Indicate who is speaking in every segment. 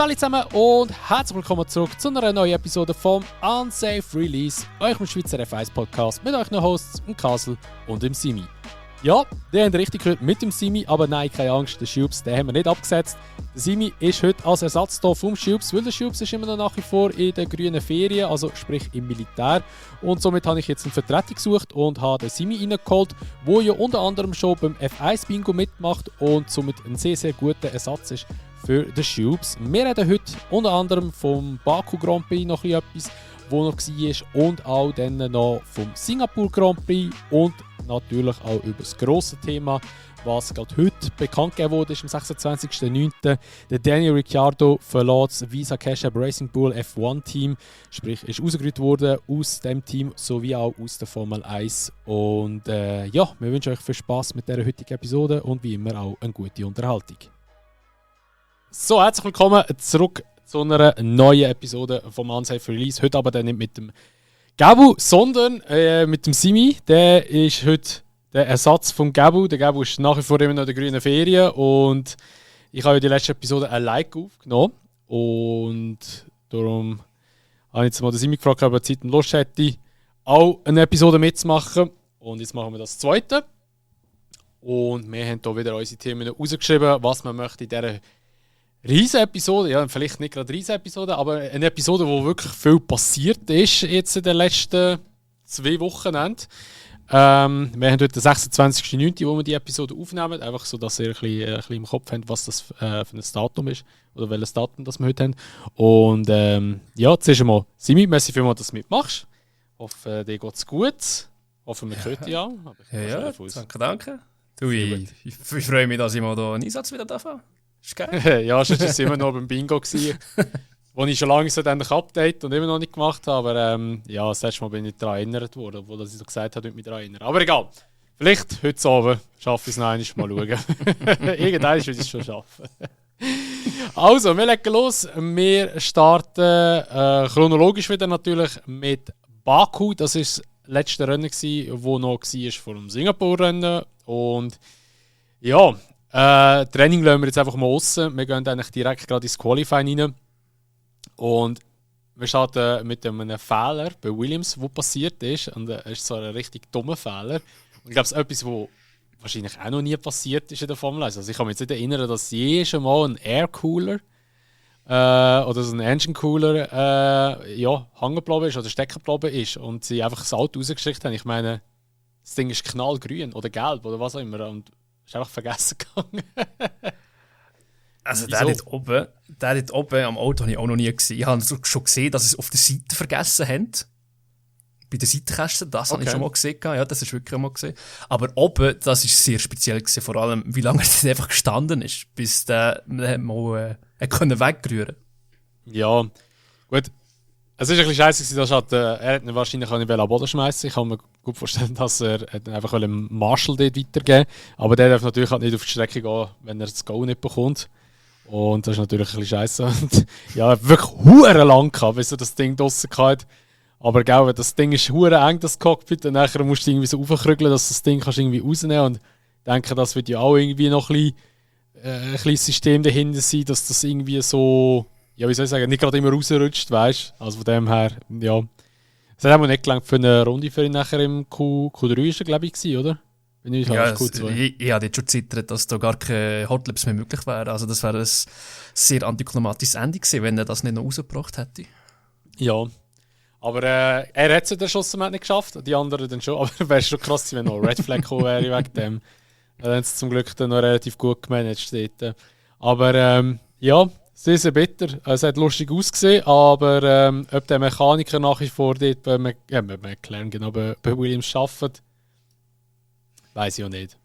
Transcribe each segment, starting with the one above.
Speaker 1: Salut zusammen und herzlich willkommen zurück zu einer neuen Episode vom Unsafe Release, eurem Schweizer F1-Podcast mit euch Hosts, dem Kasel und dem Simi. Ja, der habt richtig gehört mit dem Simi, aber nein, keine Angst, den Schubs, den haben wir nicht abgesetzt. Der Simi ist heute als Ersatz da vom Schubs, weil der Schubs ist immer noch nach wie vor in den grünen Ferien, also sprich im Militär. Und somit habe ich jetzt eine Vertretung gesucht und habe den Simi reingeholt, der ja unter anderem schon beim F1-Bingo mitmacht und somit ein sehr, sehr guter Ersatz ist für den Schubs. Wir reden heute unter anderem vom Baku Grand Prix noch etwas, wo noch war, und auch dann noch vom Singapur Grand Prix und natürlich auch über das grosse Thema, was gerade heute bekannt gegeben wurde, ist am 26.09. Der Daniel Ricciardo verlässt das Visa Cash App Racing Pool F1 Team, sprich ist rausgerührt worden aus dem Team sowie auch aus der Formel 1. Und ja, wir wünschen euch viel Spass mit dieser heutigen Episode und wie immer auch eine gute Unterhaltung. So, herzlich willkommen zurück zu einer neuen Episode vom Unsafe Release. Heute aber dann nicht mit dem Gabu, sondern mit dem Simi. Der ist heute der Ersatz vom Gabu. Der Gabu ist nach wie vor immer noch in der grünen Ferien und ich habe ja die letzte Episode alleine aufgenommen. Und darum habe ich jetzt mal den Simi gefragt, ob er Zeit und Lust hätte, auch eine Episode mitzumachen. Und jetzt machen wir das zweite. Und wir haben hier wieder unsere Themen rausgeschrieben, was man möchte in dieser Riesen-Episode, ja, vielleicht nicht gerade Riesen-Episode, aber eine Episode, wo wirklich viel passiert ist jetzt in den letzten 2 Wochen. Wir haben heute den 26.09., wo wir die Episode aufnehmen, einfach so, dass ihr ein bisschen im Kopf habt, was das für ein Datum ist, oder welches Datum das wir heute haben. Und ja, zuerst einmal, Simi, merci vielmals, dass du mitmachst. Ich hoffe, dir geht es gut. Hoffen wir heute ja.
Speaker 2: Ja, danke. Du, ich freue mich, dass ich mal hier einen Einsatz wieder darf. Ist geil.
Speaker 1: Ja, sonst war es immer noch beim Bingo gewesen, wo ich schon lange so ein Update und immer noch nicht gemacht habe. Aber ja, das letzte Mal bin ich daran erinnert worden, obwohl ich so gesagt habe, mich daran erinnern. Aber egal. Vielleicht heute Abend schaffe ich es noch einmal. Mal schauen. Irgendwann will ich es schon schaffen. Also, wir legen los. Wir starten chronologisch wieder natürlich mit Baku. Das war das letzte Rennen, das noch war vor dem Singapur-Rennen. Und ja, Training lassen wir jetzt einfach mal aussen. Wir gehen eigentlich direkt gerade ins Qualifying rein. Und wir starten mit einem Fehler bei Williams, der passiert ist. Und es ist so ein richtig dummer Fehler. Und ich glaube, es ist etwas, was wahrscheinlich auch noch nie passiert ist in der Formel 1. Also ich kann mich jetzt nicht erinnern, dass je schon mal ein Air Cooler oder so ein Engine Cooler hängen geblieben ist oder stecken geblieben ist. Und sie einfach das Auto rausgeschickt haben. Ich meine, das Ding ist knallgrün oder gelb oder was auch immer. Und ist einfach vergessen gegangen.
Speaker 2: Also der dort oben am Auto habe ich auch noch nie gesehen. Ich habe schon gesehen, dass sie es auf der Seite vergessen haben. Bei den Seitenkästen, das habe ich schon mal gesehen. Ja, das ist wirklich mal gesehen. Aber oben, das ist sehr speziell gewesen. Vor allem, wie lange er einfach gestanden ist, bis der mal wegrühren.
Speaker 1: Ja, gut. Es war ein bisschen scheiße, dass er hat ihn wahrscheinlich auch nicht am Boden schmeißen. Ich kann mir gut vorstellen, dass er einfach dem Marshall dort weitergeben. Aber der darf natürlich halt nicht auf die Strecke gehen, wenn er das Go nicht bekommt. Und das ist natürlich ein bisschen scheiße. Und ja, wirklich hure lang gehabt, bis er das Ding draussen hatte. Aber gell, das Ding ist hure eng, das Cockpit. Und nachher musst du irgendwie so aufkrügeln, dass du das Ding kannst irgendwie rausnehmen. Und ich denke, das wird ja auch irgendwie noch ein kleines System dahinter sein, dass das irgendwie so, ja, wie soll ich sagen, nicht gerade immer rausrutscht, weißt du? Also von dem her, ja. Es hat auch nicht gelangt für eine Runde für ihn nachher im Q3 ist er, glaube ich, oder? Wenn ich
Speaker 2: ich habe jetzt schon gezittert, dass da gar keine Hotlaps mehr möglich wären. Also das wäre ein sehr antiklimatisches Ende gewesen, wenn er das nicht noch rausgebracht hätte.
Speaker 1: Ja, aber er hat es dann schlussendlich nicht geschafft, die anderen dann schon. Aber wäre schon krass, wenn noch ein Red Flag gekommen wäre wegen dem. Dann haben sie zum Glück dann noch relativ gut gemanagt dort. Aber ja, sehr, sehr bitter. Es hat lustig ausgesehen, aber ob der Mechaniker nach wie vor dort bei McLaren, genau, bei Williams arbeitet, weiss ich auch nicht.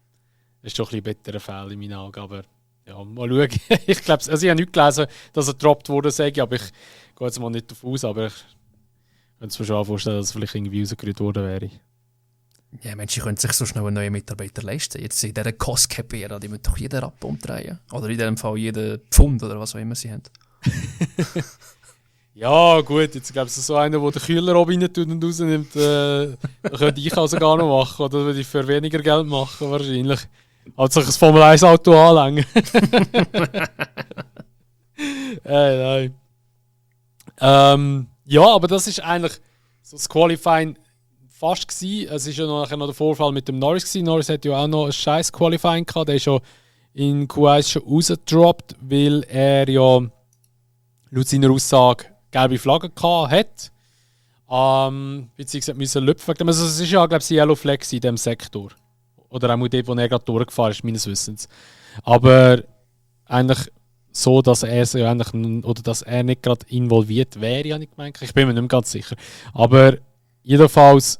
Speaker 1: Das ist doch ein bisschen bitterer Fall in meinen Augen, aber ja, mal schauen. Ich glaube, also ich habe nicht gelesen, dass er gedroppt wurde, aber ich gehe jetzt mal nicht davon aus, aber ich könnte mir schon vorstellen, dass er vielleicht irgendwie rausgerührt worden wäre.
Speaker 2: Ja, Menschen können sich so schnell einen neuen Mitarbeiter leisten. Jetzt in dieser Cost-Cap-Ära, die müssen doch jeden Rappen umdrehen. Oder in diesem Fall jeden Pfund oder was auch immer sie haben.
Speaker 1: Ja, gut, jetzt glaube ich, so einer, der den Kühler oben rein tut und rausnimmt, könnte ich also gar noch machen. Oder würde ich für weniger Geld machen, wahrscheinlich. Als sich ein Formel 1 Auto anlängen. Nein. Ja, aber das ist eigentlich so das Qualifying fast gewesen. Es ist ja nachher noch der Vorfall mit dem Norris gewesen. Norris hat ja auch noch ein scheiß Qualifying gehabt. Der ist ja in Q1 schon rausgedroppt, weil er ja laut seiner Aussage gelbe Flagge gehabt hat. Beziehungsweise müssen lüpfen. Also es ist ja, glaube ich, ein Yellow Flag in diesem Sektor. Oder auch dort, wo er gerade durchgefahren ist, meines Wissens. Aber eigentlich so, dass er so eigentlich, oder dass er nicht gerade involviert wäre, habe ich gemeint. Ich bin mir nicht mehr ganz sicher. Aber jedenfalls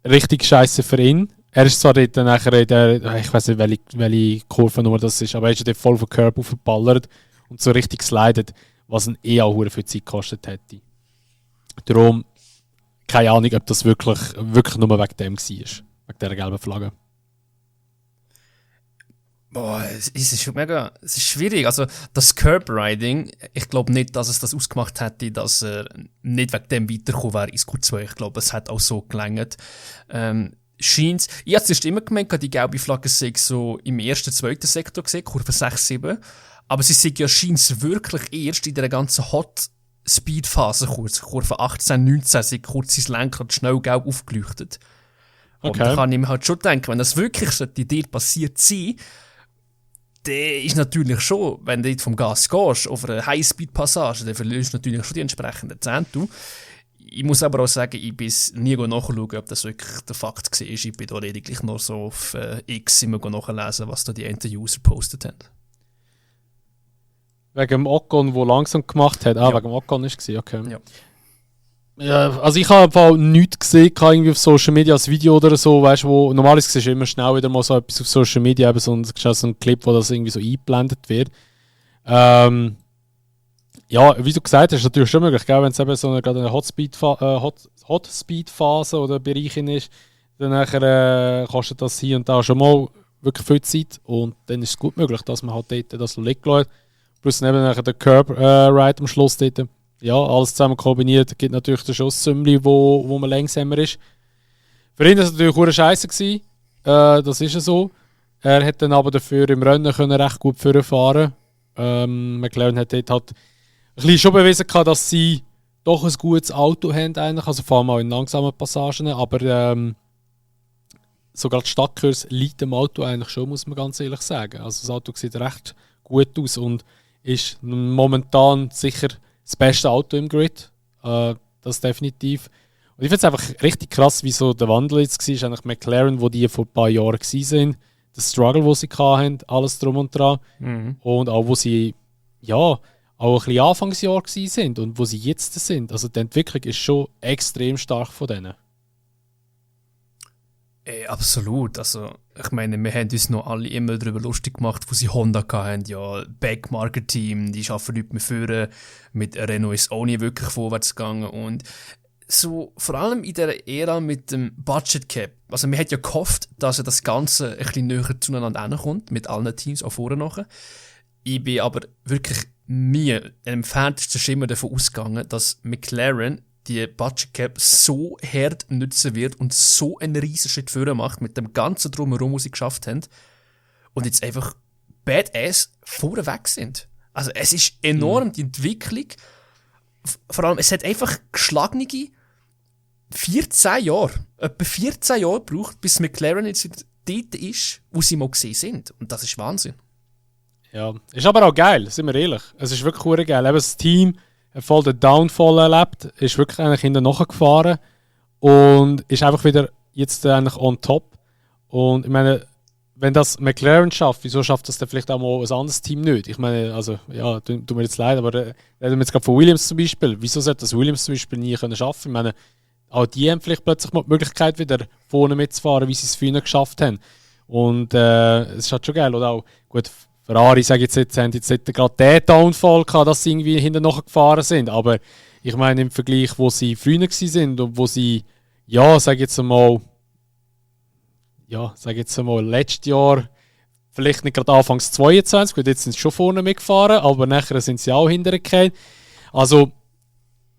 Speaker 1: richtig scheiße für ihn. Er ist zwar dort nachher in der, ich weiß nicht, welche Kurvennummer das ist, aber er ist ja dort voll vom Curb aufgeballert und so richtig slidet, was ihn auch viel Zeit gekostet hätte. Darum, keine Ahnung, ob das wirklich nur wegen dem war. Wegen dieser gelben Flagge.
Speaker 2: Boah, es ist schwierig. Also, das Curb-Riding, ich glaube nicht, dass es das ausgemacht hätte, dass er nicht wegen dem weitergekommen wäre ins Q2. Ich glaube, es hat auch so gelangt. Scheint's. Ich habe zuerst immer gemeint, die gelbe Flagge sei so im ersten, zweiten Sektor gesehen, Kurve 6, 7. Aber sie sind ja scheint's wirklich erst in der ganzen Hot-Speed-Phase kurz. Kurve 18, 19 sind kurz ins Lenkrad schnell gelb aufgeleuchtet. Okay. Und da kann ich mir halt schon denken, wenn das wirklich sollte dir passiert sein, dann ist natürlich schon, wenn du dort vom Gas gehst, auf einer High-Speed-Passage, dann verlierst du natürlich schon die entsprechenden Zehntel. Ich muss aber auch sagen, ich bin nie nachschauen, ob das wirklich der Fakt war. Ich bin da lediglich noch so auf X immer nachlesen, was da die User gepostet haben.
Speaker 1: Wegen dem Ocon, der langsam gemacht hat?
Speaker 2: Ja.
Speaker 1: Wegen dem Ocon war es, okay.
Speaker 2: Ja.
Speaker 1: Ja, also ich habe einfach nichts gesehen, irgendwie auf Social Media als Video oder so, weißt du, wo normalerweise siehst du immer schnell wieder mal so etwas auf Social Media, eben so ein Clip, wo das irgendwie so eingeblendet wird. Ja, wie du gesagt hast, ist natürlich schon möglich, wenn es eben so eine Hot-Speed-Phase oder Bereich ist, dann nachher kostet das hier und da schon mal wirklich viel Zeit und dann ist es gut möglich, dass man halt dort das liegen lässt. Plus eben nachher der Curb-Ride am Schluss dort. Ja, alles zusammen kombiniert, gibt natürlich den Schusssümmli, wo man langsamer ist. Für ihn war es natürlich auch scheiße gewesen. Das ist ja so. Er hat dann aber dafür im Rennen können recht gut fahren. McLaren hat dort halt ein bisschen schon bewiesen, dass sie doch ein gutes Auto haben, eigentlich. Also vor allem auch in langsamen Passagen. Aber sogar die Stadtkurs liegt dem Auto eigentlich schon, muss man ganz ehrlich sagen. Also das Auto sieht recht gut aus und ist momentan sicher das beste Auto im Grid. Das definitiv. Und ich finde es einfach richtig krass, wie so der Wandel jetzt war. Eigentlich McLaren, wo die vor ein paar Jahren waren, der Struggle, den sie hatten, alles drum und dran. Mhm. Und auch, wo sie ja auch ein bisschen Anfangsjahr waren und wo sie jetzt sind. Also die Entwicklung ist schon extrem stark von denen.
Speaker 2: Absolut. Also, ich meine, wir haben uns noch alle immer darüber lustig gemacht, wo sie Honda hatten. Ja, Backmarket-Team, die arbeiten nicht mehr führen. Mit Renault ist auch nie wirklich vorwärts gegangen. Und so, vor allem in der Ära mit dem Budget Cap. Also, man hat ja gehofft, dass das Ganze ein bisschen näher zueinander hinkommt, mit allen Teams auch vorher nachher. Ich bin aber wirklich nie im entferntesten Schimmer davon ausgegangen, dass McLaren die Budget Cap so hart nutzen wird und so einen riesen Schritt vorher macht mit dem ganzen Drumherum, was sie geschafft haben. Und jetzt einfach badass vorne weg sind. Also es ist enorm, die Entwicklung. Vor allem, es hat einfach geschlagene 14 Jahre, etwa 14 Jahre gebraucht, bis McLaren jetzt dort ist, wo sie mal gesehen sind. Und das ist Wahnsinn.
Speaker 1: Ja, ist aber auch geil, sind wir ehrlich. Es ist wirklich cool geil. Eben das Team hat voll den Downfall erlebt, ist wirklich eigentlich hinten nachgefahren und ist einfach wieder jetzt eigentlich on top. Und ich meine, wenn das McLaren schafft, wieso schafft das dann vielleicht auch mal ein anderes Team nicht? Ich meine, also, ja, tut mir jetzt leid, aber reden wir jetzt gerade von Williams zum Beispiel. Wieso sollte das Williams zum Beispiel nie können schaffen? Ich meine, auch die haben vielleicht plötzlich mal die Möglichkeit, wieder vorne mitzufahren, wie sie es früher geschafft haben. Und es ist halt schon geil. Oder auch, gut, Ferrari, sage ich jetzt, haben jetzt nicht gerade den Downfall gehabt, dass sie irgendwie hinten gefahren sind. Aber ich meine, im Vergleich, wo sie früher waren und wo sie, ja, sage ich jetzt mal, letztes Jahr, vielleicht nicht gerade Anfangs 22, gut, jetzt sind sie schon vorne mitgefahren, aber nachher sind sie auch hintergekommen. Also,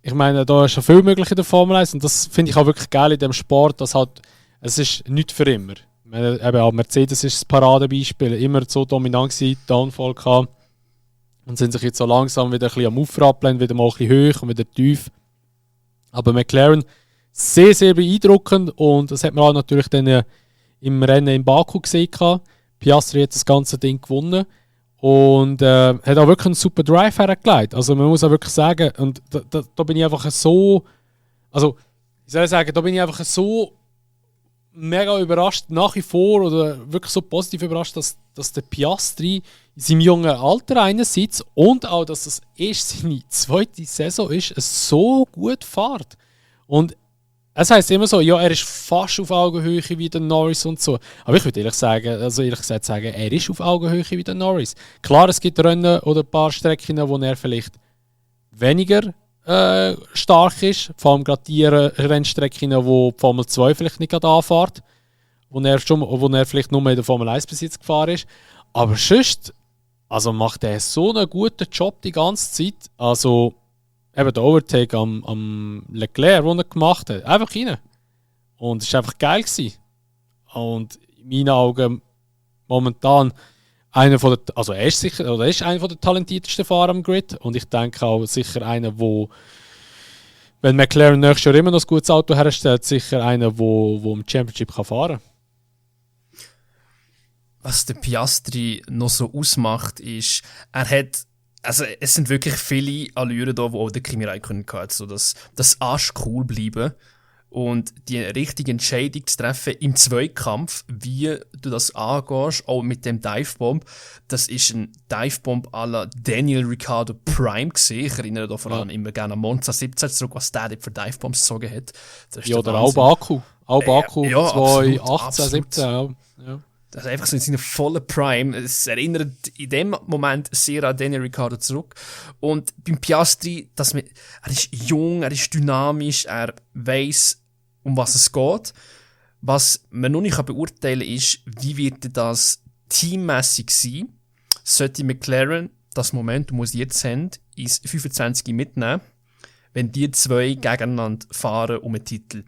Speaker 1: ich meine, da ist schon viel möglich in der Formel 1 und das finde ich auch wirklich geil in dem Sport, dass halt, es ist nicht für immer. Eben auch Mercedes ist das Paradebeispiel, immer so dominant gewesen, Downfall gehabt. und sind sich jetzt so langsam wieder ein bisschen am Aufrappeln, wieder mal ein bisschen hoch und wieder tief. Aber McLaren sehr, sehr beeindruckend und das hat man auch natürlich dann im Rennen in Baku gesehen. Piastri hat das ganze Ding gewonnen und hat auch wirklich einen super Drive hergelegt. Also man muss auch wirklich sagen, und da bin ich einfach so, also ich soll sagen, da bin ich einfach so mega überrascht nach wie vor oder wirklich so positiv überrascht, dass der Piastri in seinem jungen Alter einerseits und auch, dass das erst seine zweite Saison ist, es so gut fährt. Und es heisst immer so, ja, er ist fast auf Augenhöhe wie der Norris und so. Aber ich würde ehrlich gesagt sagen, er ist auf Augenhöhe wie der Norris. Klar, es gibt Rennen oder ein paar Strecken, wo er vielleicht weniger stark ist. Vor allem gerade die Rennstrecken, wo die Formel 2 vielleicht nicht gerade anfährt. Wo er vielleicht nur in der Formel 1 bis jetzt gefahren ist. Aber sonst also macht er so einen guten Job die ganze Zeit. Also eben der Overtake am Leclerc, den er gemacht hat. Einfach rein. Und es war einfach geil gewesen. Und in meinen Augen momentan einer von der, also er ist sicher, oder er ist einer der talentiertesten Fahrer am Grid. Und ich denke auch sicher einer, wo, wenn McLaren nächstes Jahr immer noch ein gutes Auto herstellt, sicher einer, wo im Championship fahren kann.
Speaker 2: Was der Piastri noch so ausmacht, ist, er hat, also es sind wirklich viele Allüren da, die auch der Kimi Räikkönen hatte, so das Arsch cool bleiben und die richtige Entscheidung zu treffen im Zweikampf, wie du das angehst, auch mit dem Divebomb. Das ist ein Divebomb à la Daniel Ricciardo Prime gewesen. Ich erinnere da vor allem immer gerne an Monza 17 zurück, was der für Divebombs gezogen hat.
Speaker 1: Ja, oder auch Baku. Auch Baku
Speaker 2: ja,
Speaker 1: 2018, 17. Ja.
Speaker 2: Das ist einfach so in seiner vollen Prime. Es erinnert in dem Moment sehr an Daniel Ricciardo zurück. Und beim Piastri, er ist jung, er ist dynamisch, er weiss, um was es geht. Was man noch nicht beurteilen kann, ist, wie wird das teammässig sein? Sollte McLaren das Momentum, das sie jetzt haben, ins 25 mitnehmen, wenn die zwei gegeneinander fahren um einen Titel?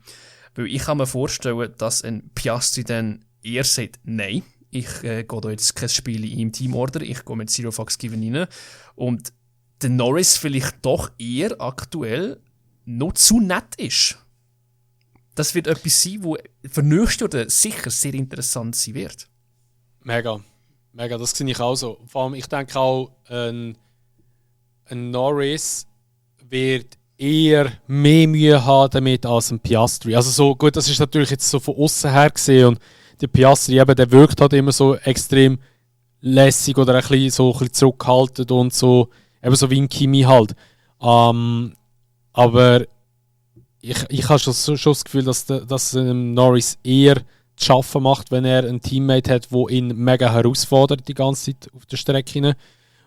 Speaker 2: Weil ich kann mir vorstellen, dass ein Piastri dann eher sagt, nein, ich gehe da jetzt kein Spiel im Teamorder, ich gehe mit Zero Fox Given rein. Und der Norris vielleicht doch eher aktuell noch zu nett ist. Das wird etwas sein, das für nächstes Jahr sicher sehr interessant sein wird.
Speaker 1: Mega, das sehe ich auch so. Vor allem, ich denke auch, ein Norris wird eher mehr Mühe haben damit als ein Piastri. Also so, gut, das ist natürlich jetzt so von außen her gesehen und der Piastri eben, der wirkt halt immer so extrem lässig oder ein bisschen zurückhaltend und so, eben so wie ein Kimi halt. Aber ich habe schon das Gefühl, dass Norris eher zu schaffen macht, wenn er einen Teammate hat, der ihn mega herausfordert die ganze Zeit auf der Strecke.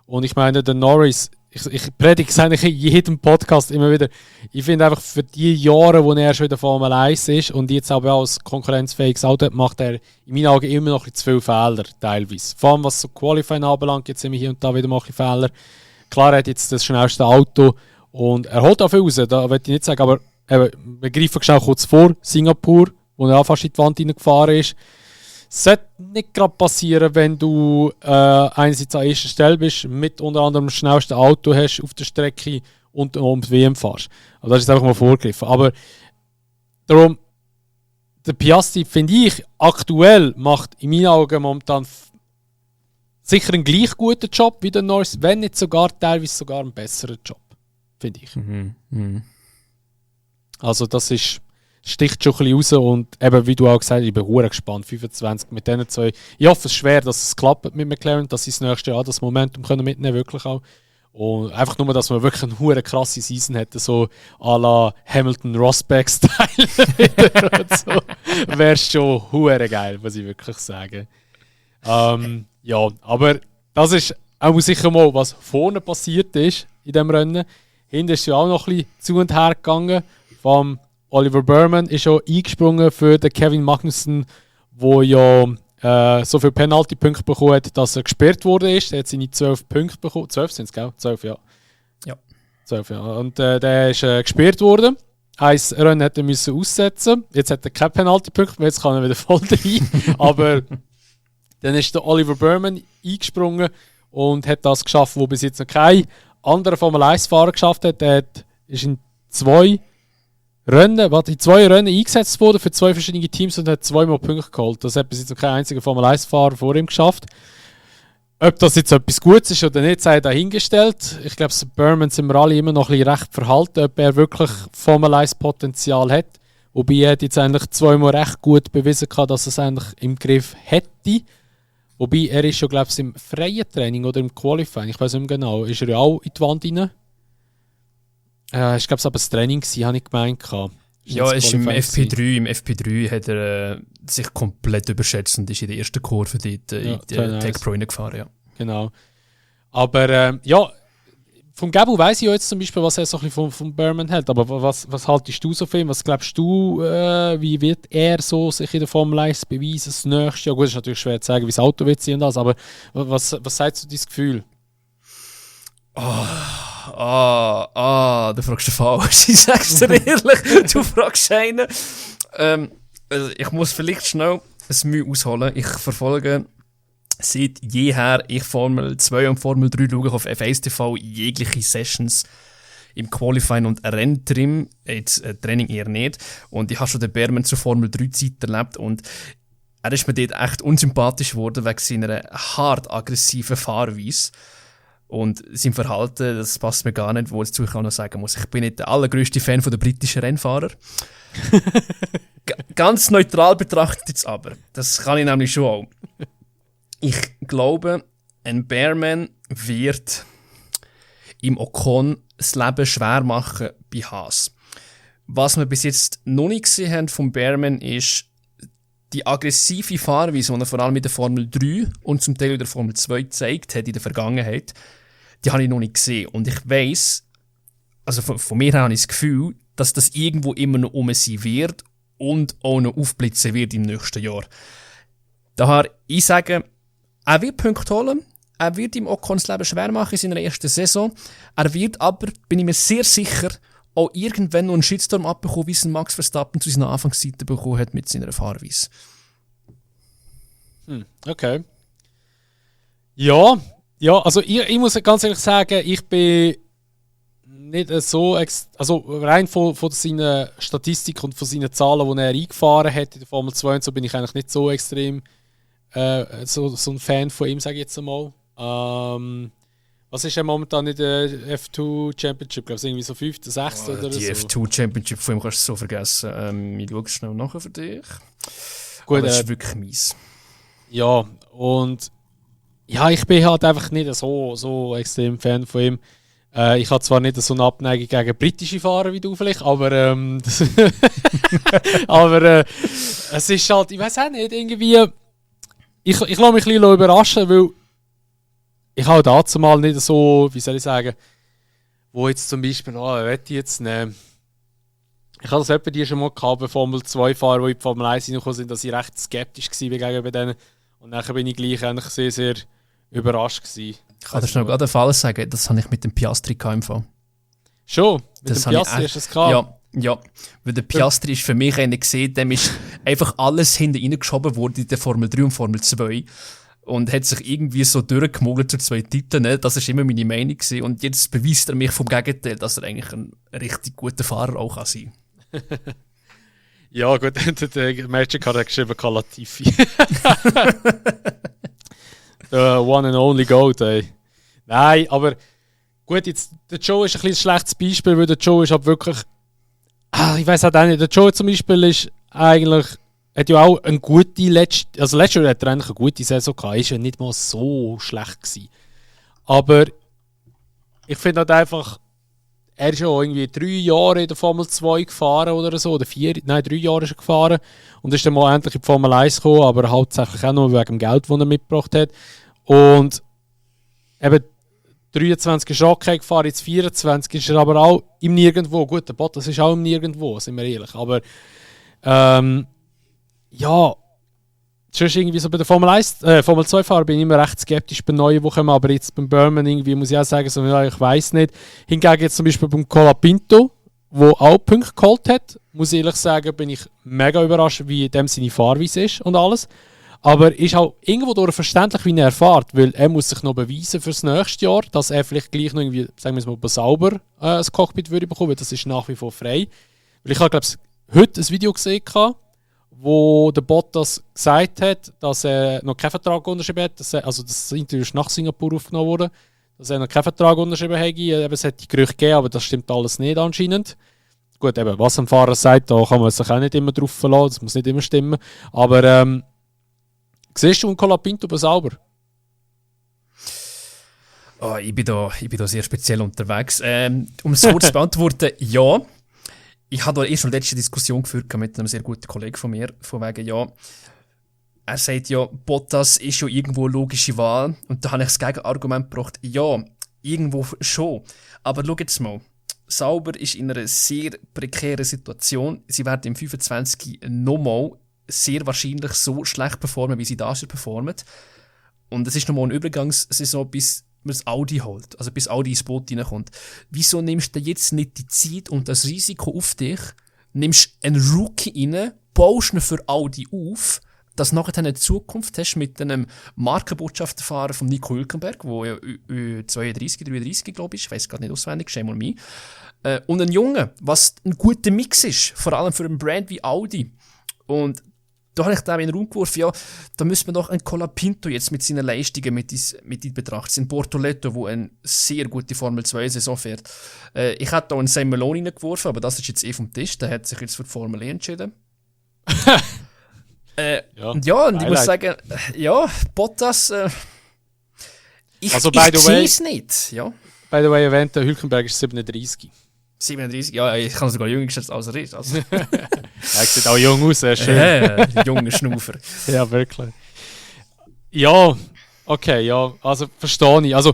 Speaker 1: Und ich meine, der Norris, ich predige es eigentlich in jedem Podcast immer wieder, ich finde einfach für die Jahre, wo er schon in der Formel 1 ist und jetzt aber auch als konkurrenzfähiges Auto hat, macht er in meinen Augen immer noch ein bisschen zu viele Fehler, teilweise. Vor allem was so Qualifying anbelangt, jetzt sind wir hier und da wieder mal ein bisschen Fehler. Klar, er hat jetzt das schnellste Auto und er holt auch viel raus, da will ich nicht sagen, aber wir greifen schnell kurz vor, Singapur, wo er auch fast in die Wand hineingefahren ist. Es sollte nicht gerade passieren, wenn du einerseits an erster Stelle bist, mit unter anderem das schnellste Auto hast auf der Strecke und um die WM fährst. Also das ist einfach mal vorgegriffen. Aber darum, der Piastri, finde ich, aktuell macht in meinen Augen momentan sicher einen gleich guten Job wie der Norris, wenn nicht teilweise sogar einen besseren Job, finde ich. Also das sticht schon ein bisschen raus und eben, wie du auch gesagt hast, ich bin verdammt gespannt, 25 mit diesen zwei. Ich hoffe es schwer, dass es klappt mit McLaren, dass sie das nächste Jahr das Momentum können mitnehmen, wirklich auch. Und einfach nur, dass man wirklich eine verdammt krasse Season hätte, so à la Hamilton-Rosberg-Style so. Wäre schon verdammt geil, muss ich wirklich sagen. Ja, aber das ist auch sicher mal, was vorne passiert ist in diesem Rennen. Hinten ist ja auch noch ein bisschen zu und her gegangen. Vom Oliver Burman ist schon eingesprungen für den Kevin Magnussen, der ja so viele Penalty-Punkte bekommen hat, dass er gesperrt wurde. Er hat seine 12 Punkte bekommen. 12 sind es, gell? 12, ja.
Speaker 2: Ja.
Speaker 1: 12, ja. Und der ist gesperrt worden. Ein Rennen hätte er müssen aussetzen. Jetzt hat er keine Penalty-Punkte mehr, jetzt kann er wieder voll rein. Aber dann ist der Oliver Burman eingesprungen und hat das geschafft, wo bis jetzt noch kein anderer Formel 1-Fahrer geschafft hat. Er ist in 2 Rennen eingesetzt worden für 2 verschiedene Teams und hat 2-mal Punkte geholt. Das hat bis jetzt noch kein einziger Formel 1-Fahrer vor ihm geschafft. Ob das jetzt etwas Gutes ist oder nicht, sei dahingestellt. Ich glaube, Burman sind wir alle immer noch ein bisschen recht verhalten, ob er wirklich Formel 1-Potenzial hat. Wobei er hat jetzt eigentlich 2-mal recht gut bewiesen, dass er es eigentlich im Griff hätte. Wobei er ist schon, glaube ich, im freien Training oder im Qualifying, ich weiß nicht mehr genau, ist er ja auch in die Wand rein. Ich glaube, es war aber das Training, habe ich gemeint.
Speaker 2: Ja, ist im FP3. Im FP3 hat er sich komplett überschätzt und ist in der ersten Kurve dort in der Tech Pro gefahren. Ja.
Speaker 1: Genau. Aber ja, vom Gabu weiss ich ja jetzt zum Beispiel, was er so ein bisschen von Burman hält. Aber was haltest du so von ihm? Was glaubst du, wie wird er so sich in der Formel 1 beweisen das nächste Jahr? Gut, es ist natürlich schwer zu sagen, wie das Auto wird sein und das, aber was sagst du dein Gefühl?
Speaker 2: Du fragst den falsch. Ich sag's dir ehrlich, du fragst einen. Also ich muss vielleicht schnell ein Mühe ausholen. Ich verfolge seit jeher Formel 2 und Formel 3 schaue ich auf F1 TV jegliche Sessions im Qualifying und Renntrim, jetzt Training eher nicht. Und ich habe schon den Burman zur Formel 3 Zeit erlebt und er ist mir dort echt unsympathisch geworden wegen seiner hart aggressiven Fahrweise. Und sein Verhalten, das passt mir gar nicht, wo ich auch noch sagen muss. Ich bin nicht der allergrößte Fan von der britischen Rennfahrer. Ganz neutral betrachtet jetzt aber. Das kann ich nämlich schon auch. Ich glaube, ein Burman wird im Ocon das Leben schwer machen bei Haas. Was wir bis jetzt noch nicht gesehen haben vom Burman ist die aggressive Fahrweise, die er vor allem mit der Formel 3 und zum Teil in der Formel 2 gezeigt hat in der Vergangenheit. Die habe ich noch nicht gesehen. Und ich weiss, also von mir her habe ich das Gefühl, dass das irgendwo immer noch um sein wird und auch noch aufblitzen wird im nächsten Jahr. Daher, ich sage, er wird Punkte holen, er wird ihm Ocon das Leben schwer machen in seiner ersten Saison, er wird aber, bin ich mir sehr sicher, auch irgendwann noch einen Shitstorm abbekommen, wie es Max Verstappen zu seiner Anfangszeiten bekommen hat mit seiner Fahrweise.
Speaker 1: Okay. Ja, also ich muss ganz ehrlich sagen, ich bin nicht so, also rein von seinen Statistiken und von seinen Zahlen, die er eingefahren hat in der Formel 2 und so, bin ich eigentlich nicht so extrem so ein Fan von ihm, sage ich jetzt einmal. Was ist er momentan in der F2 Championship? Ich glaube, irgendwie so 5., 6. oder
Speaker 2: die
Speaker 1: so.
Speaker 2: Die F2 Championship von ihm kannst du so vergessen. Ich schaue schnell nachher für dich.
Speaker 1: Gut,
Speaker 2: aber das ist wirklich mies.
Speaker 1: Ja, und ja, ich bin halt einfach nicht so extrem Fan von ihm. Ich habe zwar nicht so eine Abneigung gegen britische Fahrer wie du vielleicht, aber aber es ist halt, ich weiß auch nicht, irgendwie ich lasse mich ein bisschen überraschen, weil ich habe dazu mal nicht so, wie soll ich sagen, wo jetzt zum Beispiel, will ich jetzt nehmen. Ich habe das etwa die schon mal gehabt, bei Formel 2 Fahrer, die in die Formel 1 reingekommen sind, dass ich recht skeptisch war gegenüber denen. Und nachher bin ich gleich eigentlich sehr, sehr überrascht gewesen.
Speaker 2: Ich kann dir schnell gerade einen Fall sagen, das habe ich mit dem Piastri im Fall.
Speaker 1: Schon? Mit dem Piastri hast du das gehabt?
Speaker 2: Ja. Weil der Piastri ist für mich einer gesehen, dem ist einfach alles hinten reingeschoben worden in der Formel 3 und Formel 2. Und hat sich irgendwie so durchgemogelt zu 2 Titeln. Ne? Das war immer meine Meinung gewesen. Und jetzt beweist er mich vom Gegenteil, dass er eigentlich ein richtig guter Fahrer auch kann sein.
Speaker 1: Ja, gut, der Magic hat geschrieben, Latifi. The one and only GOAT, ey. Nein, aber gut, jetzt, der Joe ist ein bisschen ein schlechtes Beispiel, weil der Joe ist halt wirklich. Ich weiß halt auch nicht, der Joe zum Beispiel ist eigentlich. Hat ja auch eine gute letztes Jahr hat er eigentlich eine gute Saison gehabt. Ist ja nicht mal so schlecht gewesen. Aber ich finde halt einfach, er ist ja irgendwie 3 Jahre in der Formel 2 gefahren oder so, oder 3 Jahre ist er gefahren und ist dann mal endlich in die Formel 1 gekommen, aber hauptsächlich auch nur wegen dem Geld, das er mitgebracht hat. Und eben 23 ist okay gefahren, jetzt 24 ist er aber auch im Nirgendwo. Gut, der Bottas ist auch im Nirgendwo, sind wir ehrlich. Aber ja, sonst irgendwie so bei der Formel 2 Fahrer bin ich immer recht skeptisch bei neuen, die kommen, aber jetzt beim Burman irgendwie muss ich auch sagen, so, ja, ich weiss nicht. Hingegen jetzt zum Beispiel beim Colapinto, der auch Punkte geholt hat, muss ich ehrlich sagen, bin ich mega überrascht, wie dem seine Fahrweise ist und alles. Aber ist auch irgendwo durch verständlich, wie er fährt, weil er muss sich noch beweisen fürs nächste Jahr, dass er vielleicht gleich noch irgendwie, sagen wir mal, sauber ein Cockpit würde bekommen, weil das ist nach wie vor frei. Weil ich habe, glaube ich, heute ein Video gesehen, wo der Bottas gesagt hat, dass er noch keinen Vertrag unterschrieben hat. Also das Interview ist nach Singapur aufgenommen worden, dass er noch keinen Vertrag unterschrieben hat. Es hat die Gerüchte gegeben, aber das stimmt alles nicht anscheinend. Gut, eben, was ein Fahrer sagt, da kann man sich auch nicht immer drauf verlassen, das muss nicht immer stimmen. Aber siehst du Colapinto sauber?
Speaker 2: Oh, ich bin da sehr speziell unterwegs. Um es kurz zu beantworten, ja. Ich habe da erst eine letzte Diskussion geführt mit einem sehr guten Kollegen von mir, von wegen, ja, er sagt ja, Bottas ist ja irgendwo eine logische Wahl. Und da habe ich das Gegenargument gebracht, ja, irgendwo schon. Aber schau jetzt mal, Sauber ist in einer sehr prekären Situation. Sie werden im 25 nochmal sehr wahrscheinlich so schlecht performen, wie sie da schon performen. Und es ist nochmal eine Übergangssaison, bis man das Audi holt, also bis Audi ins Boot reinkommt. Wieso nimmst du jetzt nicht die Zeit und das Risiko auf dich, nimmst einen Rookie rein, baust ihn für Audi auf, dass du nachher eine Zukunft hast mit einem Markenbotschafterfahrer von Nico Hülkenberg, der ja 32, 33, glaube ich weiß gerade nicht auswendig, shame on me. Und einen Jungen, was ein guter Mix ist, vor allem für einen Brand wie Audi. Und da habe ich da in den Raum geworfen, ja, da müssen wir doch einen Colapinto jetzt mit seinen Leistungen mit in Betracht ziehen. Bortoletto, der eine sehr gute Formel-2-Saison fährt. Ich hätte da einen Sam Malone reingeworfen, aber das ist jetzt vom Tisch. Der hat sich jetzt für die Formel E entschieden. Und ich muss sagen, ja, Bottas, ich sehe es nicht. Ja.
Speaker 1: By the way, erwähnt, der Hülkenberg ist 37.
Speaker 2: 37, ja, ich kann sogar jünger geschätzt als er ist. Also.
Speaker 1: Er sieht auch jung aus, sehr schön.
Speaker 2: Junger Schnaufer.
Speaker 1: Ja, wirklich. Ja, okay, ja, also verstehe ich. Also,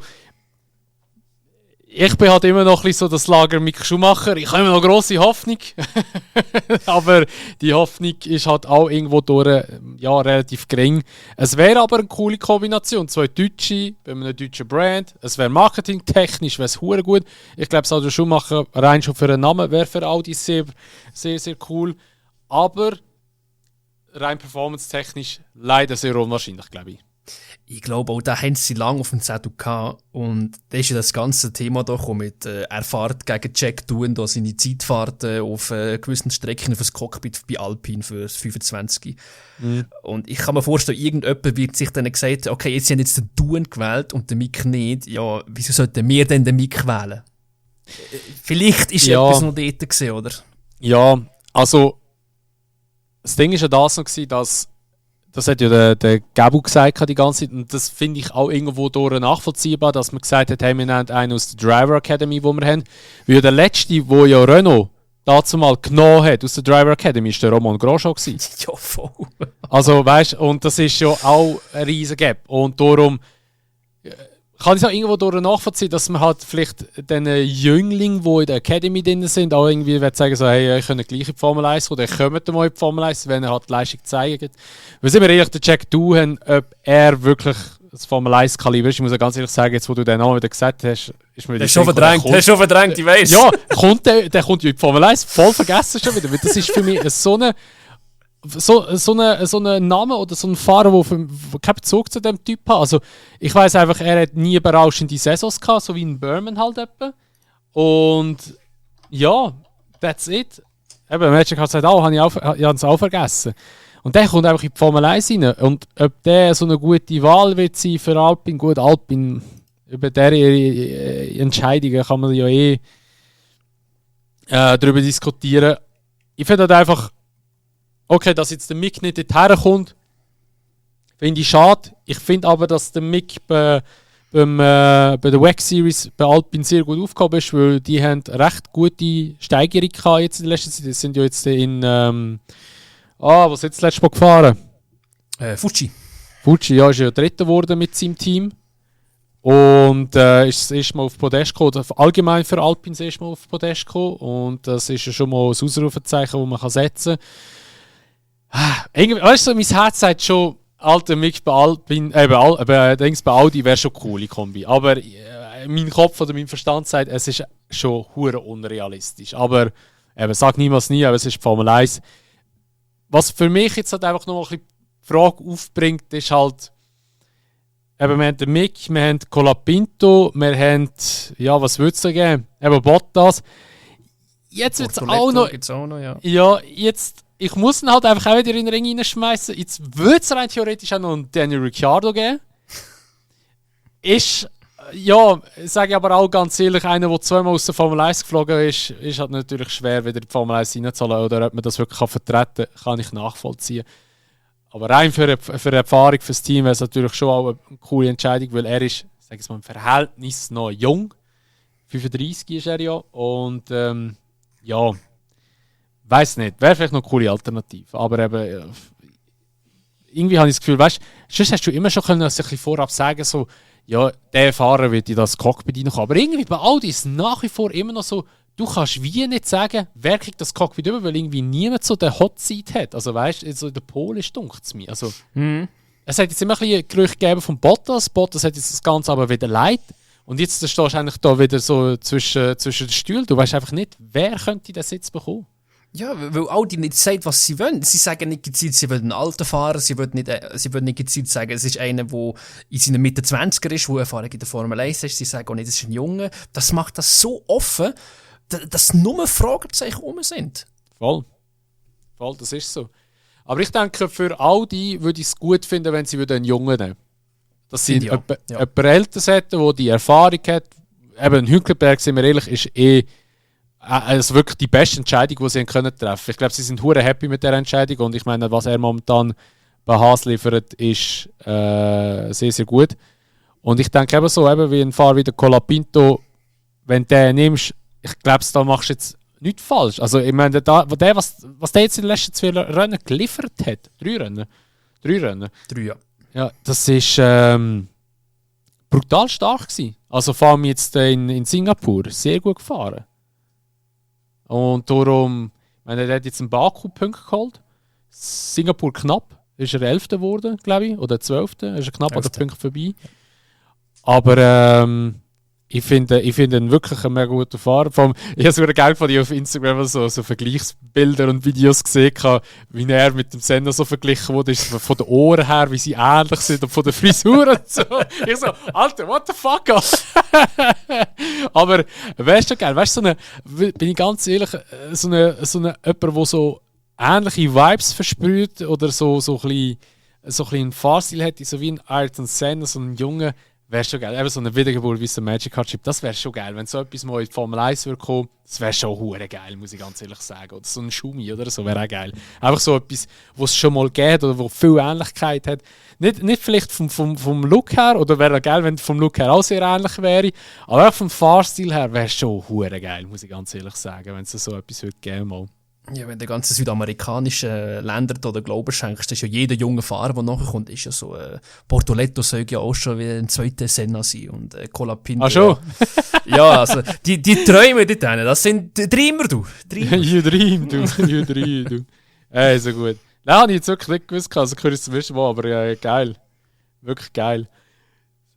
Speaker 1: ich bin halt immer noch ein bisschen so das Lager Mick Schumacher. Ich habe immer noch grosse Hoffnung. Aber die Hoffnung ist halt auch irgendwo durch, ja, relativ gering. Es wäre aber eine coole Kombination. Zwei Deutsche, bei einem deutschen Brand. Es wäre marketingtechnisch wäre gut. Ich glaube, Sandro Schumacher rein schon für einen Namen wäre für Audi sehr, sehr, sehr cool. Aber rein performance-technisch leider sehr unwahrscheinlich, glaube ich.
Speaker 2: Ich glaube, auch da haben sie lange auf dem Zettel gehabt. Und da ist ja das ganze Thema da mit er fährt gegen Jack Doohan da seine Zeitfahrten auf gewissen Strecken fürs Cockpit bei Alpine für das 25. Mhm. Und ich kann mir vorstellen, irgendjemand wird sich dann gesagt, okay, jetzt haben jetzt den Doohan gewählt und den Mick nicht. Ja, wieso sollten wir denn den Mick wählen? Vielleicht ist etwas noch dort gewesen, oder?
Speaker 1: Ja, also das Ding war ja das noch, dass das hat ja der Gabu gesagt die ganze Zeit und das finde ich auch irgendwo durch nachvollziehbar, dass man gesagt hat, hey, wir nehmen einen aus der Driver Academy, wo wir haben. Weil der letzte, wo ja Renault dazu mal genommen hat aus der Driver Academy, war der Romain Grosjean gewesen.
Speaker 2: Ja, voll.
Speaker 1: Also weißt, und das ist ja auch ein riesen Gap und darum kann ich es auch irgendwo durch nachvollziehen, dass man halt vielleicht den Jünglingen, die in der Academy drin sind, auch irgendwie sagen so, hey, ich könnt gleich in die Formel 1 kommen, dann kommt mal in die Formel 1, wenn er halt die Leistung zeigt. Weil sind wir ehrlich, der Jack Doohan, ob er wirklich das Formel 1 Kaliber ist, ich muss ja ganz ehrlich sagen, jetzt wo du den Namen wieder gesagt hast, ist mir
Speaker 2: das schon verdrängt, ich weiss.
Speaker 1: Ja, der kommt ja in die Formel 1, voll vergessen schon wieder, weil das ist für mich so ein Name oder so ein Fahrer, der keinen Bezug zu dem Typ hat. Also, ich weiss einfach, er hat nie berauschende Saisons gehabt, so wie in Berman halt etwa. Und ja, that's it. Eben, Magic hat es halt auch, habe ich auch vergessen. Und der kommt einfach in die Formel 1 rein. Und ob der so eine gute Wahl wird sein für Alpine, gut, Alpine, über deren Entscheidungen kann man ja darüber diskutieren. Ich finde halt einfach, okay, dass jetzt der Mick nicht dorthin kommt, finde ich schade. Ich finde aber, dass der Mick bei der WEC Series bei Alpine sehr gut aufgehoben ist, weil die haben recht gute Steigerung gehabt jetzt in der letzten Zeit. Die sind ja jetzt in was ist jetzt das letzte Mal gefahren?
Speaker 2: Fuji.
Speaker 1: Fuji, ja, ist ja Dritter geworden mit seinem Team. Und ist das erste Mal auf Podest gekommen, oder allgemein für Alpine das erste Mal auf Podest gekommen. Und das ist ja schon mal ein Ausrufezeichen, das man sein kann. Weißt du, mein Herz sagt schon, alter Mick bei Alpine, bei Audi wäre schon eine coole Kombi. Aber mein Kopf oder mein Verstand sagt, es ist schon hure unrealistisch. Aber sag niemals nie, aber es ist Formel 1. Was für mich jetzt halt einfach noch ein bisschen Frage aufbringt, ist halt, eben, wir haben den Mick, wir haben Colapinto, wir haben, ja, was würdest du geben? Eben Bottas. Jetzt wird es auch noch, ja, jetzt, ich muss ihn halt einfach auch wieder in den Ring reinschmeißen. Jetzt würde es rein theoretisch auch noch einen Daniel Ricciardo geben. Ist, ja, sage ich aber auch ganz ehrlich, einer, der zweimal aus der Formel 1 geflogen ist halt natürlich schwer, wieder in die Formel 1 reinzuholen. Oder ob man das wirklich vertreten kann, kann ich nachvollziehen. Aber rein für eine Erfahrung fürs Team wäre es natürlich schon auch eine coole Entscheidung, weil er ist, sage ich mal, im Verhältnis noch jung. 35 ist er ja. Und ja, weiß nicht, wäre vielleicht noch eine coole Alternative. Aber eben, irgendwie habe ich das Gefühl, weißt du, sonst hast du immer schon können, sich ein bisschen vorab sagen, so, ja, der Fahrer wird in das Cockpit reinkommen. Aber irgendwie bei Audi ist es nach wie vor immer noch so, du kannst wie nicht sagen, wer kriegt das Cockpit über, weil irgendwie niemand so den Hot Seat hat. Also weißt du, so in der Pole dunkt es mir. Also, es hat jetzt immer ein bisschen Gerücht gegeben von Bottas. Bottas hat jetzt das Ganze aber wieder leid. Und jetzt stehst du eigentlich da wieder so zwischen den Stühlen. Du weißt einfach nicht, wer könnte den Sitz bekommen.
Speaker 2: Ja, weil Audi nicht sagt, was sie wollen. Sie sagen nicht gezielt, sie wollen einen alten Fahrer, sie wollen nicht gezielt sagen, es ist einer, der in seinen Mitte 20er ist, der Erfahrung in der Formel 1 ist. Sie sagen auch nicht, es ist ein Junge. Das macht das so offen, dass nur Fragezeichen rum sind.
Speaker 1: Voll, das ist so. Aber ich denke, für Audi würde ich es gut finden, wenn sie einen Jungen nehmen. Dass sie jemanden Älteres hätten, der die Erfahrung hat. Eben, Hülkenberg, sind wir ehrlich, ist also wirklich die beste Entscheidung, die sie treffen können. Ich glaube, sie sind hure happy mit der Entscheidung und ich meine, was er momentan bei Haas liefert, ist sehr, sehr gut. Und ich denke eben so, wie ein Fahrer wie der Colapinto, wenn du den nimmst, ich glaube, da machst du jetzt nichts falsch. Also ich meine, was der jetzt in den letzten 2 Rennen geliefert hat, 3 Rennen.
Speaker 2: 3, ja.
Speaker 1: Ja, das ist brutal stark gewesen. Also vor allem jetzt in Singapur, sehr gut gefahren. Und darum, ich meine, er hat jetzt einen Baku-Punkt geholt. Singapur knapp, ist er 11. geworden, glaube ich, oder 12. Ist er knapp an der Punkt vorbei. Aber ich finde ihn wirklich ein mega guter Fahrer. Ich habe sogar geil von dir auf Instagram so Vergleichsbilder und Videos gesehen, wie er mit dem Senna so verglichen wurde, von den Ohren her, wie sie ähnlich sind und von der Frisur und so. Ich so, Alter, what the fuck? Aber weißt du, geil, weißt du, bin ich ganz ehrlich, jemand, der so ähnliche Vibes versprüht oder so ein bisschen einen Fahrstil hat, so wie ein Ayrton Senna, so ein Junge. Wäre schon geil. Eben so eine Wiedergeburt wie so ein Magic Card Chip, das wäre schon geil. Wenn so etwas mal in die Formel 1 würde kommen, das wäre schon hure geil, muss ich ganz ehrlich sagen. Oder so ein Schumi oder so, wäre auch geil. Einfach so etwas, was es schon mal gibt oder wo viel Ähnlichkeit hat. Nicht vielleicht vom Look her, oder wäre auch geil, wenn vom Look her auch sehr ähnlich wäre, aber auch vom Fahrstil her wäre es schon hure geil, muss ich ganz ehrlich sagen, wenn es so etwas würde geben mal.
Speaker 2: Ja, wenn du ganzen südamerikanischen Ländern oder Glauben schenkst, ist ja jeder junge Fahrer, der nachkommt, ist ja so, Bortoletto soll ja auch schon wie ein zweiter Senna sein und Colapinto.
Speaker 1: Ach schon?
Speaker 2: Ja, also, die Träume dort hinten, das sind Dreamer, du.
Speaker 1: You dream, du. Ey, so gut. Nein, habe ich jetzt wirklich nicht gewusst, also höre ich es zum ersten Mal, aber geil. Wirklich geil.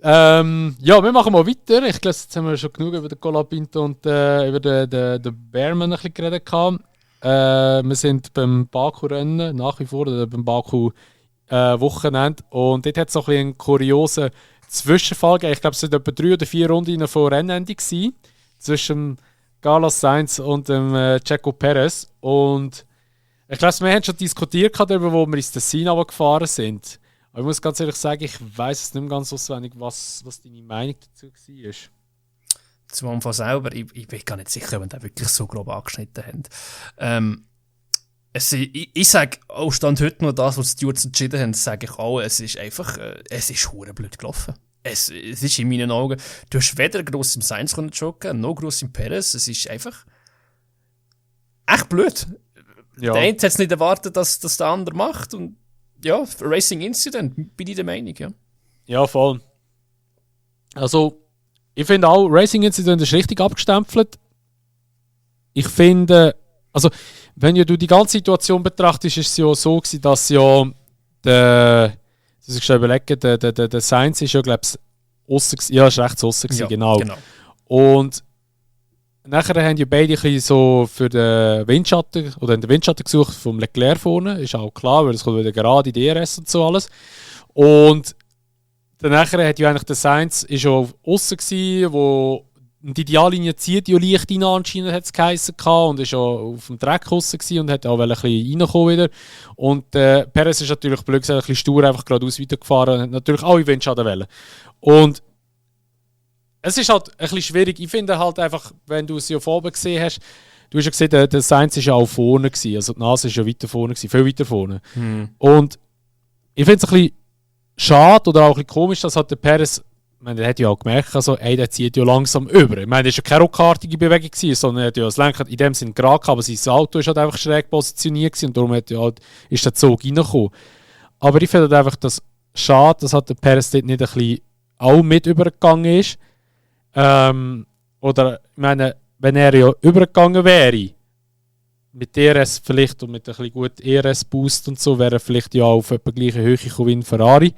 Speaker 1: Ja, wir machen mal weiter. Ich glaube, jetzt haben wir schon genug über den Colapinto und über den Bearman ein bisschen geredet gehabt. Wir sind beim Baku-Rennen, nach wie vor, oder beim Baku-Wochenende. Und dort hat es noch einen kuriosen Zwischenfall gegeben. Ich glaube, es waren etwa 3 oder 4 Runden vor Rennende gewesen, zwischen Carlos Sainz und dem Checo Perez. Und ich glaube, wir haben schon diskutiert darüber, wo wir ins Tessin gefahren sind. Aber ich muss ganz ehrlich sagen, ich weiss es nicht mehr ganz auswendig, was deine Meinung dazu war.
Speaker 2: Zum Anfang selber, ich bin gar nicht sicher, wenn die wirklich so grob angeschnitten haben. Ich sage auch Stand heute noch das, was die Stewards entschieden haben, sage ich auch, es ist einfach, es ist verdammt blöd gelaufen. Es ist in meinen Augen, du hast weder gross im Sainz joggen, noch gross im Perez, es ist einfach echt blöd. Ja. Der eine hat es nicht erwartet, dass das der andere macht und ja, Racing Incident, bin ich der Meinung, ja.
Speaker 1: Ja, voll. Also, ich finde auch, Racing Incident ist richtig abgestempelt. Ich finde, also, wenn du die ganze Situation betrachtest, ist es ja so gewesen, dass ja der Sainz ist ja, glaube ich, aussen, ja, ist rechts aussen gewesen, genau. Und nachher haben ja beide ein bisschen so für den Windschatten oder in den Windschatten gesucht vom Leclerc vorne. Ist auch klar, weil es kommt wieder gerade in die DRS und so alles. Und danach hat ja eigentlich der Sainz ist ja aussen gsi, wo die Ideallinie zieht ja leicht rein, anscheinend hat es geheissen und ist ja auf dem Dreck aussen gsi und hat auch ein bisschen reinkommen wieder. Und Perez ist natürlich blöd gesagt, ein bisschen stur einfach geradeaus weitergefahren und hat natürlich auch in Windschatten wollen. Und es ist halt ein bisschen schwierig. Ich finde halt einfach, wenn du es ja von oben gesehen hast, du hast ja gesehen, der Sainz war ja auch vorne gewesen, also die Nase war ja weiter vorne gewesen, viel weiter vorne. Und ich finde es ein bisschen schade oder auch ein bisschen komisch, dass halt der Perez, ich meine, der hat ja auch gemerkt, also, der zieht ja langsam über. Ich meine, das war ja keine ruckartige Bewegung gewesen, sondern er hat ja das Lenkrad in dem Sinne gerade gehabt, aber sein Auto ist halt einfach schräg positioniert gewesen und darum ist der Zug reingekommen. Aber ich finde halt einfach das schade, dass halt der Perez dort nicht ein bisschen auch mit übergegangen ist. Oder, ich meine, wenn er ja übergegangen wäre, mit DRS vielleicht und mit ein bisschen gut ERS-Boost und so, wäre er vielleicht ja auf etwa gleiche Höhe gekommen wie ein Ferrari.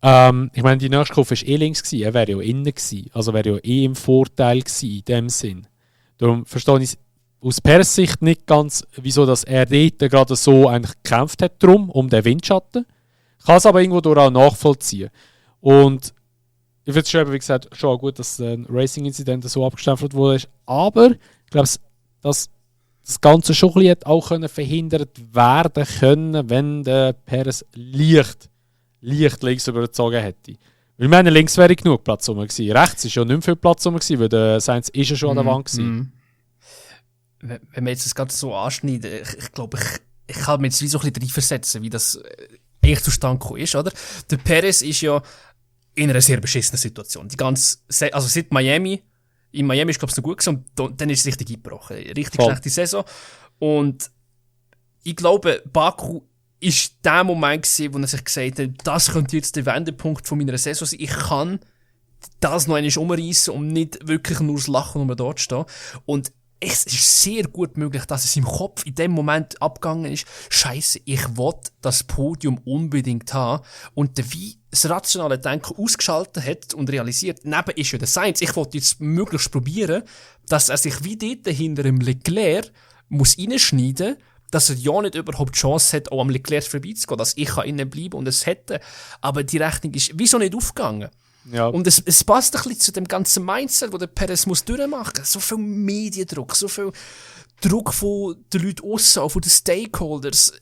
Speaker 1: Ich meine, die nächste Kurve war links gewesen, er wäre ja innen gewesen, also wäre ja im Vorteil gewesen, in dem Sinn. Darum verstehe ich aus Perez Sicht nicht ganz, wieso dass er dort gerade so eigentlich gekämpft hat drum, um den Windschatten. Ich kann es aber irgendwo durch auch nachvollziehen. Und ich finde es schon, wie gesagt, schon gut, dass ein Racing-Inzident so abgestempelt wurde. Aber ich glaube, dass das Ganze schon ein bisschen auch verhindert werden können, wenn der Perez leicht links überzogen hätte. Weil ich meine, links wäre genug Platz rum gewesen. Rechts ist ja nicht mehr viel Platz rum gewesen, weil der Sainz ist ja schon an der Wand gewesen.
Speaker 2: Wenn wir jetzt das Ganze so anschneiden, ich glaube, ich kann mir jetzt wie so ein bisschen reinversetzen, wie das eigentlich zustande gekommen ist, oder? Der Perez ist ja in einer sehr beschissenen Situation. Also seit Miami, in Miami ist glaube ich noch gut gewesen und dann ist es richtig eingebrochen. Richtig schlechte Saison. Und ich glaube, Baku ist der Moment gewesen, wo er sich gesagt hat, das könnte jetzt der Wendepunkt von meiner Saison sein. Ich kann das noch einmal umreißen und nicht wirklich nur das Lachen um dort stehen. Und es ist sehr gut möglich, dass es im Kopf in dem Moment abgegangen ist. Scheiße, ich will das Podium unbedingt haben. Und der wie das rationale Denken ausgeschaltet hat und realisiert, neben ist ja der Sainz. Ich wollte jetzt möglichst probieren, dass er sich wie dort hinter dem Leclerc muss reinschneiden, dass er ja nicht überhaupt die Chance hat, auch am Leclerc vorbeizugehen, dass ich innen bleiben und es hätte. Aber die Rechnung ist wieso nicht aufgegangen. Ja. Und es passt ein bisschen zu dem ganzen Mindset, wo der Perez muss durchmachen muss. So viel Mediendruck, so viel Druck von den Leuten aussen, auch von den Stakeholders.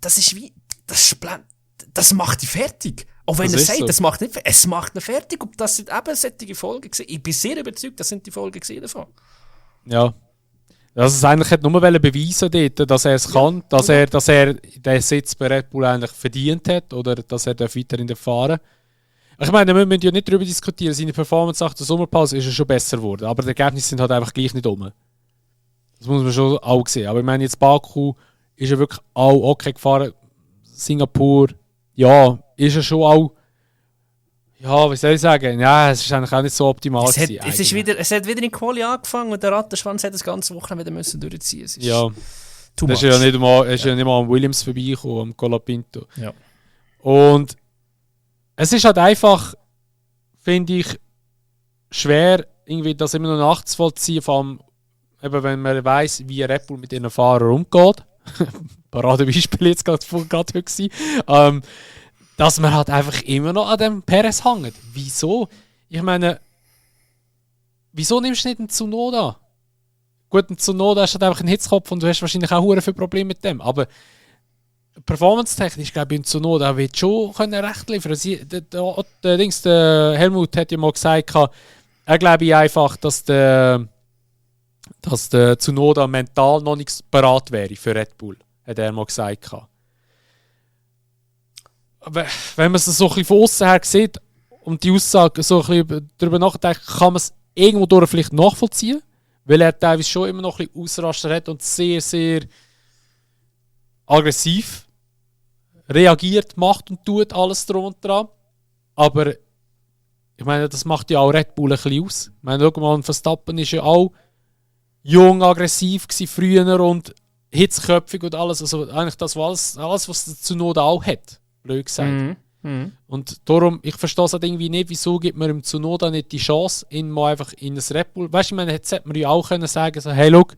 Speaker 2: Das ist wie, das macht dich fertig. Auch wenn er sagt, so. Es macht ihn fertig. Und das sind eben solche Folgen gewesen. Ich bin sehr überzeugt, das sind die Folgen davon.
Speaker 1: Ja. Also es eigentlich nur beweisen dort, dass er es kann, dass er den Sitz bei Red Bull eigentlich verdient hat oder dass er weiterhin fahren darf. Ich meine, wir müssen ja nicht darüber diskutieren. Seine Performance nach der Sommerpause ist schon besser geworden. Aber die Ergebnisse sind halt einfach gleich nicht um. Das muss man schon auch sehen. Aber ich meine, jetzt Baku ist ja wirklich auch okay gefahren. Singapur, ja, ist ja schon auch. Ja, wie soll ich sagen? Ja, es ist eigentlich auch nicht so optimal
Speaker 2: es hat wieder in Quali angefangen und der Rattenschwanz hat das ganze Wochenende wieder durchziehen müssen.
Speaker 1: Ja, das ist ja nicht mal am Williams vorbeigekommen, am Colapinto.
Speaker 2: Ja.
Speaker 1: Und es ist halt einfach, finde ich, schwer, irgendwie das immer noch nachzuvollziehen, vor allem, eben, wenn man weiss, wie Red Bull mit ihren Fahrern umgeht. Paradebeispiel jetzt gerade heute war. Dass man halt einfach immer noch an dem Perez hängt. Wieso? Ich meine, wieso nimmst du nicht einen Tsunoda? Gut, ein Tsunoda ist halt einfach ein Hitzkopf und du hast wahrscheinlich auch sehr viele Probleme mit dem. Aber performance-technisch, glaube ich, ein Tsunoda wird schon recht liefern. Der Helmut hat ja mal gesagt, er glaube einfach, dass der Tsunoda mental noch nicht bereit wäre für Red Bull. Hat er mal gesagt. Wenn man es so ein bisschen von außen her sieht und die Aussage so ein bisschen darüber nachdenkt, kann man es irgendwo durch vielleicht nachvollziehen, weil er teilweise schon immer noch ein bisschen Ausraster hat und sehr, sehr aggressiv reagiert, macht und tut alles drum und dran. Aber ich meine, das macht ja auch Red Bull ein bisschen aus. Ich meine, schau mal, Verstappen war ja auch jung, aggressiv gewesen, früher und hitzköpfig und alles. Also eigentlich das, was der Tsunoda auch hat. Blöd gesagt. Und darum, ich verstehe es halt irgendwie nicht, wieso gibt man ihm Tsunoda nicht die Chance, ihn mal einfach in ein Red Bull... Weißt du, ich meine, jetzt hätte man ja auch können sagen, so, hey, look,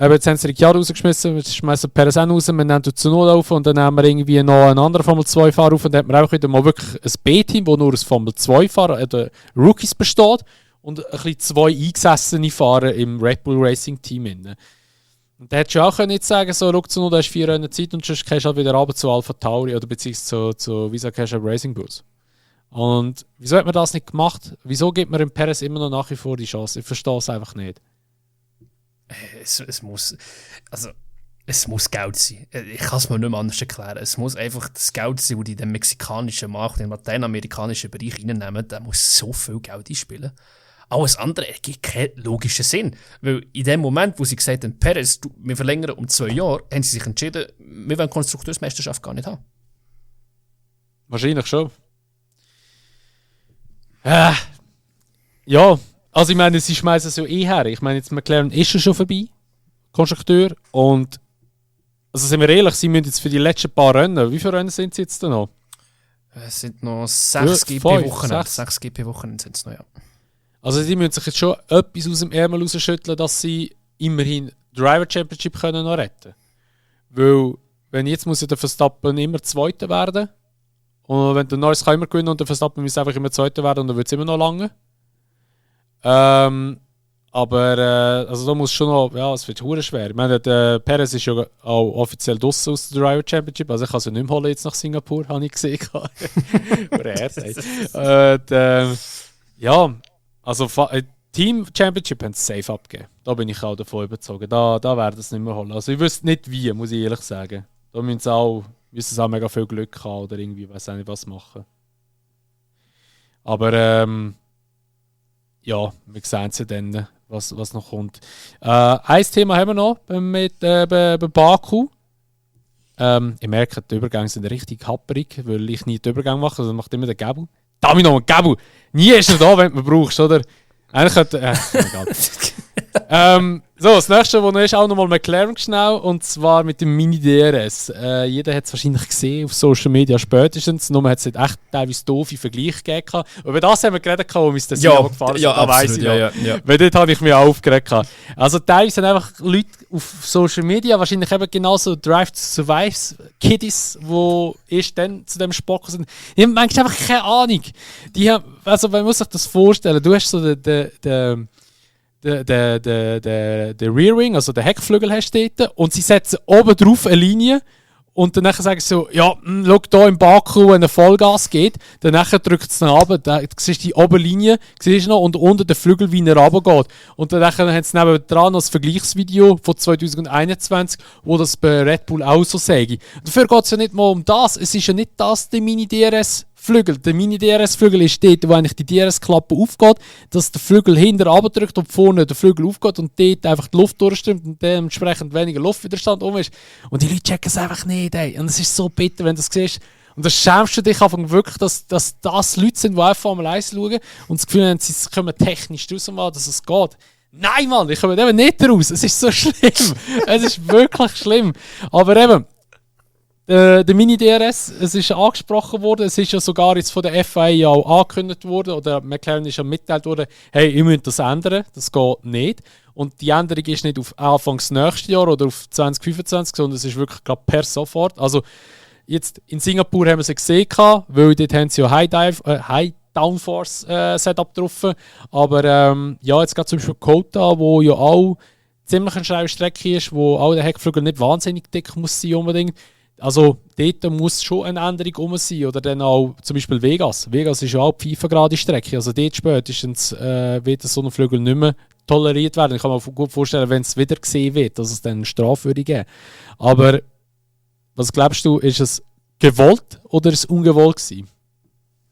Speaker 1: jetzt haben sie Ricciardo rausgeschmissen, jetzt schmeißen Perez auch raus, wir nehmen Tsunoda auf und dann nehmen wir irgendwie noch einen anderen Formel-2-Fahrer auf und dann hat man auch wieder mal wirklich ein B-Team, das nur aus Formel-2-Fahrer, Rookies besteht und ein bisschen 2 eingesessene Fahrer im Red Bull Racing Team. Und da hättest du auch nicht sagen so, schau Tsunoda hast 4 Rennen Zeit und sonst gehst du halt wieder runter zu Alpha Tauri oder beziehungsweise zu Visa Cash Racing Bulls. Und wieso hat man das nicht gemacht? Wieso gibt man dem Perez immer noch nach wie vor die Chance? Ich verstehe es einfach nicht.
Speaker 2: Es muss Geld sein. Ich kann es mir nicht mehr anders erklären. Es muss einfach das Geld sein, das die in den mexikanischen Markt, in den lateinamerikanischen Bereich reinnehmen. Da muss so viel Geld einspielen. Alles andere ergibt keinen logischen Sinn. Weil in dem Moment, wo sie gesagt haben, Perez, wir verlängern um 2 Jahre, haben sie sich entschieden, wir wollen die Konstrukteursmeisterschaft gar nicht haben.
Speaker 1: Wahrscheinlich schon. Ja, also ich meine, sie schmeißen es ja her. Ich meine, jetzt McLaren ist schon vorbei, Konstrukteur. Und also sind wir ehrlich, sie müssen jetzt für die letzten paar Rennen, wie viele Rennen sind sie jetzt da noch?
Speaker 2: Es sind noch 6 GP-Wochen. 6 GP-Wochen sind es noch, ja.
Speaker 1: Also die müssen sich jetzt schon etwas aus dem Ärmel rausschütteln, dass sie immerhin Driver Championship können noch retten. Weil, wenn jetzt muss ja der Verstappen immer Zweiter werden. Und wenn der Norris kann immer gewinnen und der Verstappen muss einfach immer Zweiter werden und dann wird es immer noch lange. Aber also da muss schon noch, ja, es wird hure schwer. Ich meine, der Perez ist ja auch offiziell draussen aus der Driver Championship, also ich kann es ja nicht mehr holen jetzt nach Singapur, habe ich gesehen. Ja, also Team Championship haben sie safe abgegeben. Da bin ich auch davon überzeugt. Da werden sie es nicht mehr holen. Also ich wüsste nicht wie, muss ich ehrlich sagen. Da müssen sie auch mega viel Glück haben oder irgendwie, weiß auch nicht was machen. Aber ja, wir sehen es ja dann, was noch kommt. Ein Thema haben wir noch bei Baku. Ich merke, die Übergänge sind richtig happerig, weil ich nie den Übergang mache. Also macht immer der Gabel. Domino und Gabel! Nie ist er da, wenn du ihn brauchst, oder? Eigentlich könnte... so, das nächste, was noch ist, auch nochmal McLaren schnell, und zwar mit dem Mini-DRS. Jeder hat es wahrscheinlich gesehen auf Social Media spätestens, nur hat es echt teilweise doofe Vergleiche gegeben. Über das haben wir geredet, wo uns das
Speaker 2: ja,
Speaker 1: gefallen ist.
Speaker 2: Ja,
Speaker 1: da weiss ich ja. Weil dort habe ich mich auch aufgeregt. Also teilweise sind einfach Leute auf Social Media, wahrscheinlich eben genauso Drive to Survive Kiddies, die erst dann zu dem Sport sind. Die haben manchmal einfach keine Ahnung. Die haben, also man muss sich das vorstellen, du hast so den Rear Wing, also den Heckflügel hast du dort, und sie setzen oben drauf eine Linie und dann sagen sie so, ja, schau hier im Baku, wenn er Vollgas geht, dann drückt es nach runter, da siehst du die Oberlinie, siehst du noch, und unten der Flügel, wie er runtergeht. Und dann haben sie nebendran noch ein Vergleichsvideo von 2021, wo das bei Red Bull auch so sage. Dafür geht es ja nicht mal um das, es ist ja nicht das, der Mini-DRS-Flügel. Der Mini-DRS-Flügel ist dort, wo eigentlich die DRS-Klappe aufgeht, dass der Flügel hinten runterdrückt und vorne der Flügel aufgeht und dort einfach die Luft durchströmt und dementsprechend weniger Luftwiderstand ist. Und die Leute checken es einfach nicht, ey. Und es ist so bitter, wenn du das siehst. Und da schämst du dich einfach wirklich, dass das Leute sind, die einfach Formel 1 schauen und das Gefühl haben, sie kommen technisch raus, dass es geht. Nein, Mann, ich komme eben nicht raus. Es ist so schlimm. Es ist wirklich schlimm. Aber eben, der Mini-DRS, es ist angesprochen worden, es ist ja sogar jetzt von der FIA auch angekündigt worden, oder McLaren ist ja mitteilt worden, hey, ihr müsst das ändern, das geht nicht. Und die Änderung ist nicht auf Anfangs nächstes Jahr oder auf 2025, sondern es ist wirklich gerade per sofort. Also jetzt in Singapur haben wir es gesehen, weil dort haben sie ja High Downforce Setup drauf. Aber ja, jetzt gerade zum Beispiel Kota, wo ja auch ziemlich eine steile Strecke ist, wo auch der Heckflügel nicht wahnsinnig dick muss sein unbedingt. Also dort muss schon eine Änderung rum sein. Oder dann auch zum Beispiel Vegas. Vegas ist ja auch die FIFA-gerade Strecke. Also dort spätestens wird so ein Flügel nicht mehr toleriert werden. Ich kann mir gut vorstellen, wenn es wieder gesehen wird, dass es dann eine Strafe würde geben. Aber was glaubst du, ist es gewollt oder ist es ungewollt gewesen?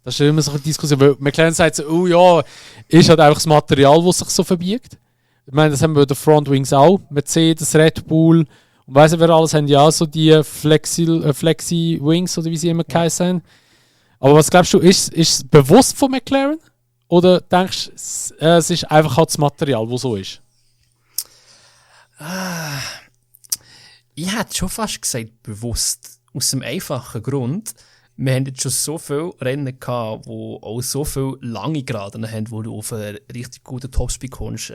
Speaker 1: Das ist immer so eine Diskussion. Weil McLaren sagt so, oh ja, ist halt einfach das Material, das sich so verbiegt. Ich meine, das haben wir bei den Frontwings auch. Mercedes, Red Bull und weiss nicht, wer alles haben ja auch so die Flexi-Wings oder wie sie immer geheißen haben. Aber was glaubst du, ist es bewusst von McLaren? Oder denkst du, es ist einfach halt das Material, das so ist?
Speaker 2: Ich hätte schon fast gesagt, bewusst. Aus dem einfachen Grund, wir haben jetzt schon so viele Rennen gehabt, die auch so viele lange Geraden haben, wo du auf einen richtig guten Topspeed kommst.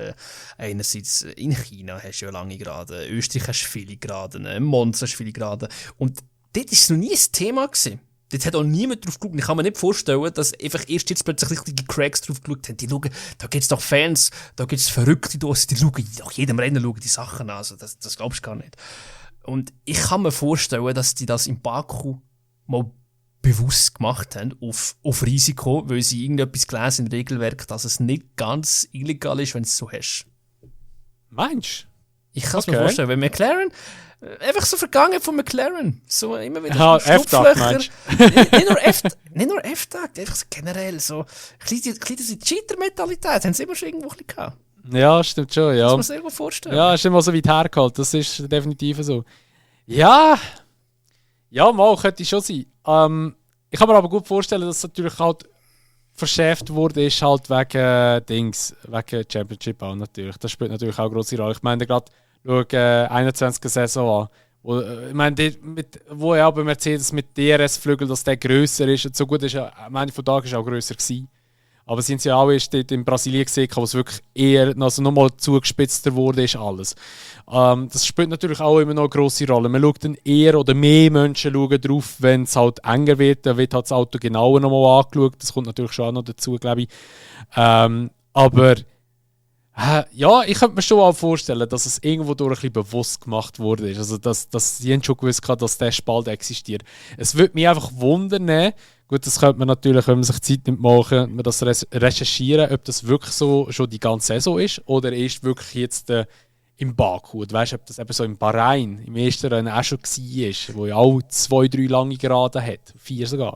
Speaker 2: Einerseits in China hast du ja lange Geraden, Österreich hast du viele Geraden, Monza hast du viele Geraden. Und dort war es noch nie ein Thema gewesen. Dort hat auch niemand drauf geschaut. Ich kann mir nicht vorstellen, dass einfach erst jetzt plötzlich richtige Cracks drauf geschaut haben. Die schauen, da gibt es doch Fans, da gibt es Verrückte draussen, die schauen, nach jedem Rennen schauen die Sachen an. Also das glaubst du gar nicht. Und ich kann mir vorstellen, dass die das in Baku mal bewusst gemacht haben, auf Risiko, weil sie irgendetwas gelesen im Regelwerk, dass es nicht ganz illegal ist, wenn du es so hast.
Speaker 1: Meinst du?
Speaker 2: Ich kann es mir vorstellen, weil McLaren, einfach so vergangen von McLaren, so immer wieder
Speaker 1: F-Tag,
Speaker 2: nicht nur F-Tag, einfach so generell, so kleine Cheater-Mentalität, haben sie immer schon irgendwo ein bisschen gehabt.
Speaker 1: Ja, stimmt schon, ja.
Speaker 2: Das muss man sich sehr gut vorstellen.
Speaker 1: Ja, ist immer so weit hergeholt, das ist definitiv so. Ja, mal könnte schon sein. Ich kann mir aber gut vorstellen, dass es natürlich halt verschärft wurde, ist halt wegen Championship auch natürlich. Das spielt natürlich auch eine grosse Rolle. Ich meine, gerade 21. Saison an. Ich meine, wo ja bei Mercedes mit DRS-Flügel, dass der grösser ist. Und so gut ist er, am Ende des Tages auch grösser gewesen. Aber sind sie ja auch erst dort in Brasilien gesehen, wo es wirklich eher nochmal zugespitzter wurde, ist alles. Das spielt natürlich auch immer noch eine grosse Rolle. Man schaut dann eher, oder mehr Menschen schauen drauf, wenn es halt enger wird. Dann wird halt das Auto genauer nochmal angeschaut. Das kommt natürlich schon auch noch dazu, glaube ich. Aber ja, ich könnte mir schon auch vorstellen, dass es irgendwo durch ein bisschen bewusst gemacht wurde. Also, dass sie schon gewusst haben, dass der Spalt existiert. Es würde mich einfach wundern, gut, das könnte man natürlich, wenn man sich Zeit nimmt, machen, man das recherchieren, ob das wirklich so schon die ganze Saison ist oder erst wirklich jetzt im Baku. Und weißt du, ob das eben so im Bahrain, im ersten Rennen auch schon war, wo ja auch 2-3 lange Geraden hat, 4 sogar.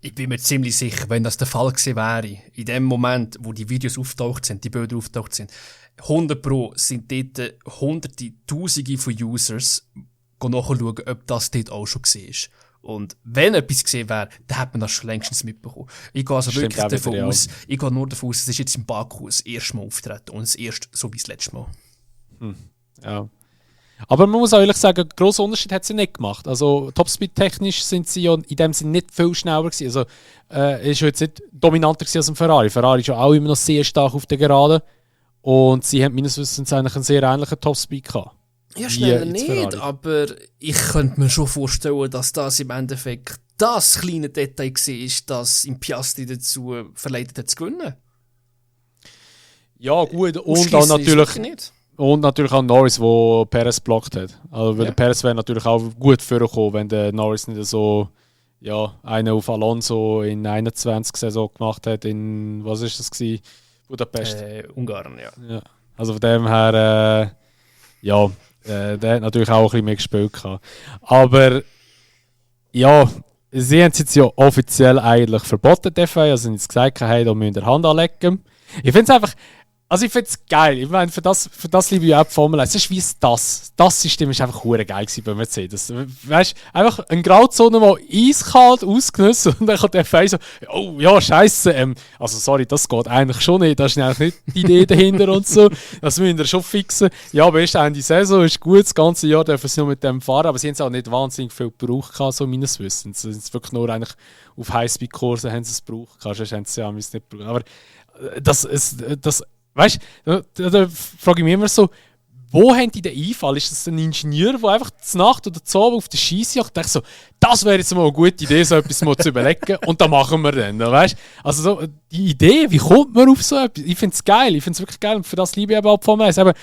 Speaker 2: Ich bin mir ziemlich sicher, wenn das der Fall gewesen wäre, in dem Moment, wo die Videos auftaucht sind, die Bilder auftaucht sind, 100 Pro sind dort hunderte, tausende von Users nachschauen, ob das dort auch schon war. Und wenn etwas gesehen wäre, dann hätte man das schon längstens mitbekommen. Ich gehe also wirklich davon aus, ich gehe nur davon aus, es ist jetzt im Baku das erste Mal auftreten und das erste so wie das letzte Mal.
Speaker 1: Ja. Aber man muss auch ehrlich sagen, einen grossen Unterschied hat sie nicht gemacht. Also Topspeed-technisch sind sie ja in dem Sinne nicht viel schneller gewesen. Also ist jetzt nicht dominanter als ein Ferrari. Ferrari ist ja auch immer noch sehr stark auf der Geraden. Und sie haben meines Wissens eigentlich einen sehr ähnlichen Topspeed gehabt.
Speaker 2: Ja, schneller nicht, aber ich könnte mir schon vorstellen, dass das im Endeffekt das kleine Detail war, das im Piastri dazu verleitet hat zu gewinnen.
Speaker 1: Ja, gut. Und auch natürlich auch Norris, der Perez blockt hat. Also, weil der Perez wäre natürlich auch gut vorgekommen, wenn der Norris nicht so einen auf Alonso in 21 Saison gemacht hat, in, was ist das gewesen? Budapest.
Speaker 2: Ungarn, ja.
Speaker 1: Also von dem her, der hat natürlich auch ein bisschen mehr gespielt gehabt. Aber ja, sie haben es jetzt ja offiziell eigentlich verboten, die FIA. Also sie haben jetzt gesagt, hey, da müsst ihr Hand anlegen. Ich finde es einfach, also ich finde es geil. Ich meine, für das liebe ich auch die Formel 1. Das ist wie das System ist einfach hure geil gewesen bei Mercedes. Weißt du, einfach eine Grauzone, die eiskalt ausgenutzt und dann kommt der FIA so, oh ja, scheiße, also sorry, das geht eigentlich schon nicht. Das ist eigentlich nicht die Idee dahinter und so. Das müssen wir schon fixen. Ja, aber erst Ende Saison ist gut, das ganze Jahr dürfen sie nur mit dem fahren, aber sie haben es auch nicht wahnsinnig viel gebraucht gehabt, so meines Wissens. Sie sind wirklich nur eigentlich auf Highspeed-Kursen haben sie es gebraucht gehabt, sonst haben sie es ja nicht gebraucht. Aber das weißt du, da frage ich mich immer so, wo haben die den Einfall? Ist das ein Ingenieur, der einfach zur Nacht oder zu Abend auf der Scheissjagd denkt, so, das wäre jetzt mal eine gute Idee, so etwas mal zu überlegen und dann machen wir dann, weißt? Also so, die Idee, wie kommt man auf so etwas? Ich finde es geil, ich finde es wirklich geil und für das liebe ich eben auch die Formel 1. Eben,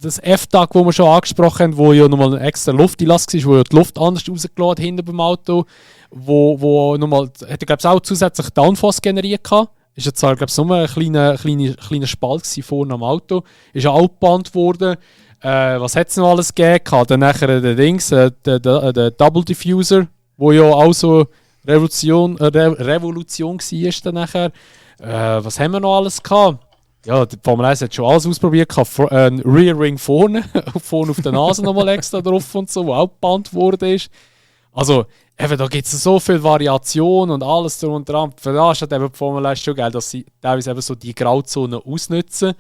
Speaker 1: das F-Tag, das wir schon angesprochen haben, wo ja nochmal ein extra Lufteinlass war, wo ja die Luft anders rausgelassen hat hinten beim Auto, wo nochmal, hat er glaube ich auch zusätzlich Downforce generiert gehabt. Ist ja zwar, glaube ich, nur ein kleiner Spalt vorne am Auto. Ist ja auch gebannt worden. Was hat es noch alles gegeben? Dann nachher der Double Diffuser, wo ja auch so Revolution war dann nachher. Was haben wir noch alles gehabt? Ja, die Formel 1 hat schon alles ausprobiert. Ein Rear Ring vorne auf der Nase nochmal extra drauf und so, wo auch gebannt worden ist. Also, eben, da gibt es so viel Variation und alles darunter. Für das ist eben die Formel 1 schon geil, dass sie teilweise eben so die Grauzonen ausnutzen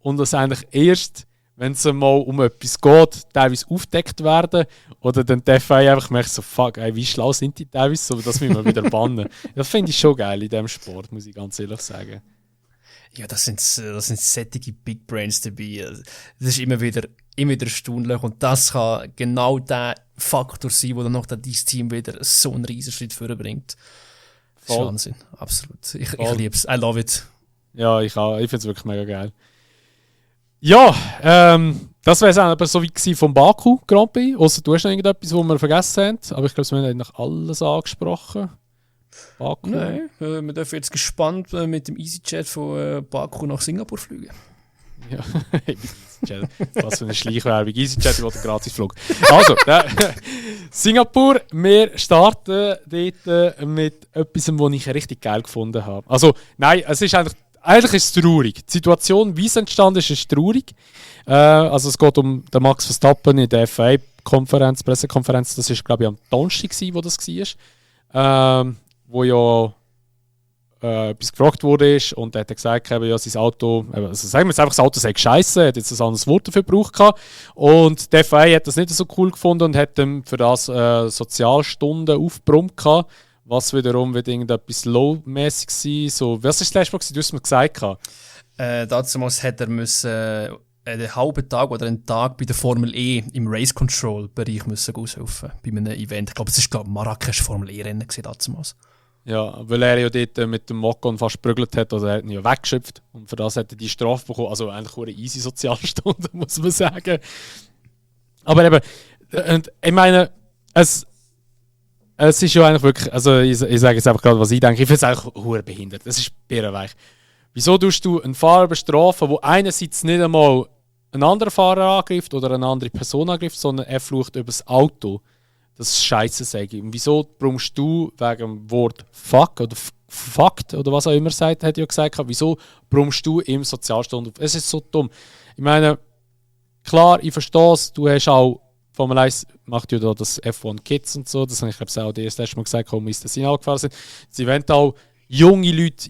Speaker 1: und das eigentlich erst, wenn es mal um etwas geht, teilweise aufgedeckt werden. Oder dann die FIA einfach merkt so, fuck, ey, wie schlau sind die teilweise, so, das müssen wir wieder bannen. Das finde ich schon geil in diesem Sport, muss ich ganz ehrlich sagen.
Speaker 2: Ja, das sind sättige Big Brains dabei. Das ist immer wieder erstaunlich. Und das kann genau der Faktor sein, der dann noch dieses Team wieder so einen riesen Schritt vorbringt. Das ist Wahnsinn, absolut. Ich liebe es, I love it.
Speaker 1: Ja, ich auch. Ich finde es wirklich mega geil. Ja, das wäre es aber so wie vom Baku Grand Prix. Ausser du hast noch irgendetwas, was wir vergessen haben. Aber ich glaube, wir haben eigentlich alles angesprochen. Baku.
Speaker 2: Nein, wir dürfen jetzt gespannt mit dem EasyJet von Baku nach Singapur fliegen.
Speaker 1: Ja, EasyJet. Was für eine Schleichwerbung. EasyJet will einen Gratisflug. Also, Singapur, wir starten dort mit etwas, was ich richtig geil gefunden habe. Also, nein, es ist eigentlich ist es traurig. Die Situation, wie es entstanden ist traurig. Also es geht um den Max Verstappen in der FIA-Konferenz, Pressekonferenz. Das war, glaube ich, am Donnerstag, wo das war. Wo ja etwas gefragt wurde und er hat gesagt, ja, sein Auto, also sagen wir jetzt einfach, das Auto sei scheiße, er hat jetzt ein anderes Wort dafür gebraucht. Und der FIA hat das nicht so cool gefunden und hat ihm für das Sozialstunden aufgebrummt gehabt. Was wiederum wird irgendetwas low-mäßig sein. So, was ist das letzte Mal, du hast mir gesagt?
Speaker 2: Damals hätte er müssen einen halben Tag oder einen Tag bei der Formel E im Race Control Bereich müssen aushelfen bei einem Event. Ich glaube, es war Marrakesch Formel E Rennen damals.
Speaker 1: Ja, weil er ja dort mit dem Mokon fast geprügelt hat, also er hat ihn ja weggeschöpft und für das hat er die Strafe bekommen. Also eigentlich eine easy Sozialstunde, muss man sagen. Aber eben, ich meine, es ist ja eigentlich wirklich, also ich sage jetzt einfach gerade, was ich denke, ich finde es eigentlich verdammt behindert. Es ist birrenweich. Wieso tust du einen Fahrer bestrafen, der einerseits nicht einmal einen anderen Fahrer angreift oder eine andere Person angreift, sondern er flucht über das Auto? Das ist scheiße, sage ich. Und wieso brummst du wegen dem Wort Fuck oder Fakt oder was auch immer sagt, hat ja gesagt, wieso brummst du im Sozialstand auf? Es ist so dumm. Ich meine, klar, ich verstehe es, du hast auch Formel 1 macht ja da das F1 Kids und so, das habe ich glaube auch das letzte Mal gesagt, wie es Signal gefahren sind. Sie wollen auch junge Leute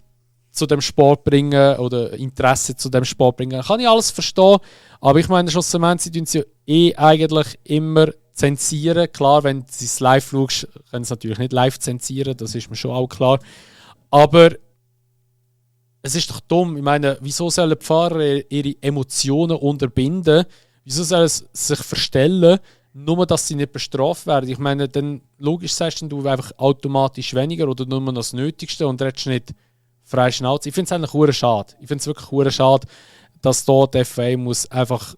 Speaker 1: zu dem Sport bringen oder Interesse zu dem Sport bringen. Kann ich alles verstehen, aber ich meine, schlussendlich tun sie ja eigentlich immer zensieren. Klar, wenn du es live schaust, können sie natürlich nicht live zensieren, das ist mir schon auch klar. Aber es ist doch dumm. Ich meine, wieso sollen die Fahrer ihre Emotionen unterbinden? Wieso sollen sie sich verstellen, nur dass sie nicht bestraft werden? Ich meine, dann logisch sagst du einfach automatisch weniger oder nur noch das Nötigste und redest nicht frei Schnauze. Ich finde es eigentlich verdammt schade. Ich finde es wirklich verdammt schade, dass da die FIA muss einfach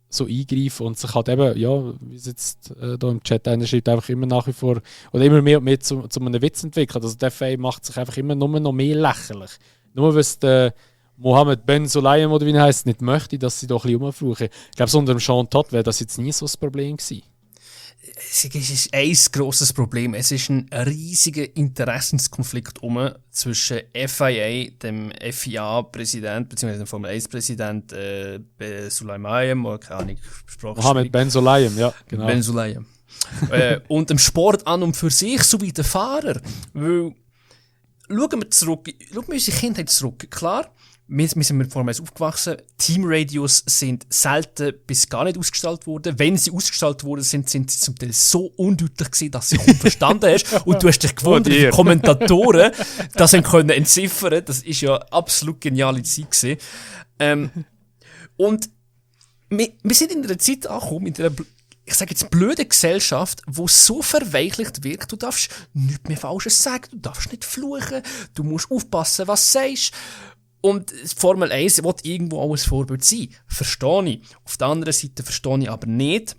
Speaker 1: so eingreifen und sich halt eben, ja, wie es jetzt da im Chat einer schreibt, einfach immer nach wie vor oder immer mehr und mehr zu einem Witz entwickelt. Also die FIA macht sich einfach immer nur noch mehr lächerlich. Nur weil es der Mohammed Ben Sulayem oder wie er heisst, nicht möchte, dass sie doch ein bisschen rumfluchen. Ich glaube, so unter dem Jean Todt wäre das jetzt nie so das Problem gewesen.
Speaker 2: Es ist ein grosses Problem. Es ist ein riesiger Interessenskonflikt zwischen FIA, dem FIA-Präsident, bzw. dem Formel-1-Präsident Sulayem, oder keine Ahnung,
Speaker 1: Mohammed Ben Sulayem, ja, genau.
Speaker 2: Ben Sulayem. Und dem Sport an und für sich, sowie der Fahrer. Weil, schauen wir unsere Kindheit zurück. Klar, wir sind mit Formel 1 aufgewachsen. Teamradios sind selten bis gar nicht ausgestrahlt worden. Wenn sie ausgestrahlt worden sind sie zum Teil so undeutlich gewesen, dass sie kaum verstanden hast. Und du hast dich gewundert, wie Kommentatoren das können entziffern. Das ist ja absolut geniale Zeit gewesen. Und wir sind in einer Zeit angekommen, in einer, ich sage jetzt, blöde Gesellschaft, wo so verweichlicht wird, du darfst nichts mehr Falsches sagen, du darfst nicht fluchen, du musst aufpassen, was du sagst. Und Formel 1 will irgendwo auch ein Vorbild sein. Verstehe ich. Auf der anderen Seite verstehe ich aber nicht,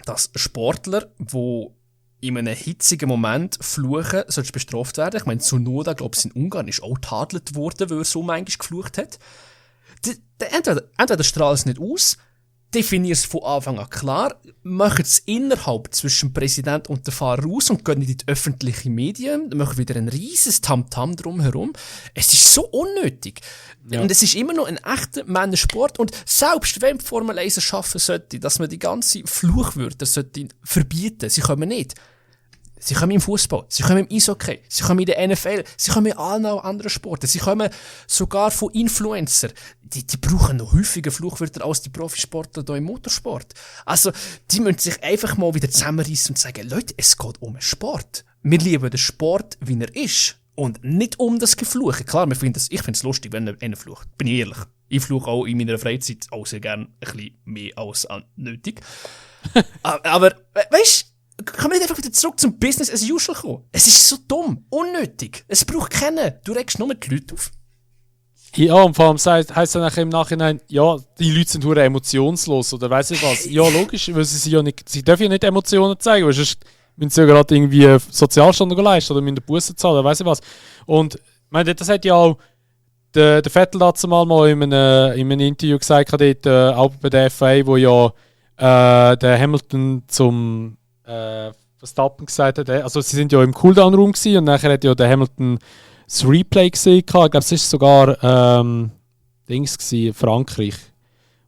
Speaker 2: dass Sportler, die in einem hitzigen Moment fluchen, bestraft werden. Ich meine, Tsunoda, glaube ich, in Ungarn ist auch tadelt worden, weil er so manchmal geflucht hat. Entweder strahlt es nicht aus, definiert es von Anfang an klar, macht es innerhalb zwischen dem Präsident und dem Fahrer aus und gehen nicht in die öffentlichen Medien, machen wieder ein riesiges Tamtam drumherum. Es ist so unnötig. Ja. Und es ist immer noch ein echter Männersport. Und selbst wenn die Formel 1 es schaffen sollte, dass man die ganze Fluchwörter verbieten, sie kommen nicht. Sie kommen im Fußball, sie kommen im Eishockey, sie kommen in der NFL, sie kommen in allen anderen Sporten, sie kommen sogar von Influencer. Die brauchen noch häufiger Fluchwörter als die Profisportler hier im Motorsport. Also, die müssen sich einfach mal wieder zusammenreissen und sagen, Leute, es geht um einen Sport. Wir lieben den Sport, wie er ist. Und nicht um das Gefluchen. Klar, ich finde es lustig, wenn einer flucht. Bin ich ehrlich. Ich fluche auch in meiner Freizeit auch sehr gerne ein bisschen mehr als nötig. Aber, weißt du, kann man nicht einfach wieder zurück zum Business as usual kommen? Es ist so dumm, unnötig. Es braucht keinen. Du regst nur die Leute auf.
Speaker 1: Ja, und vor allem heisst dann im Nachhinein, ja, die Leute sind hure emotionslos oder weiss ich was. Ja, logisch, weil sie dürfen ja nicht Emotionen zeigen, weil sonst müssen sie ja gerade irgendwie Sozialstunden leisten oder müssen Bussen zahlen, oder weiss ich was. Und ich meine, das hat ja auch der Vettel dazu mal in einem Interview gesagt, dort, auch bei der FIA, wo ja der Hamilton zum Verstappen gesagt hat, also sie sind ja im Cooldown-Room gewesen und nachher hat ja der Hamilton das Replay gesehen. Ich glaube, es war sogar Dings gewesen, Frankreich,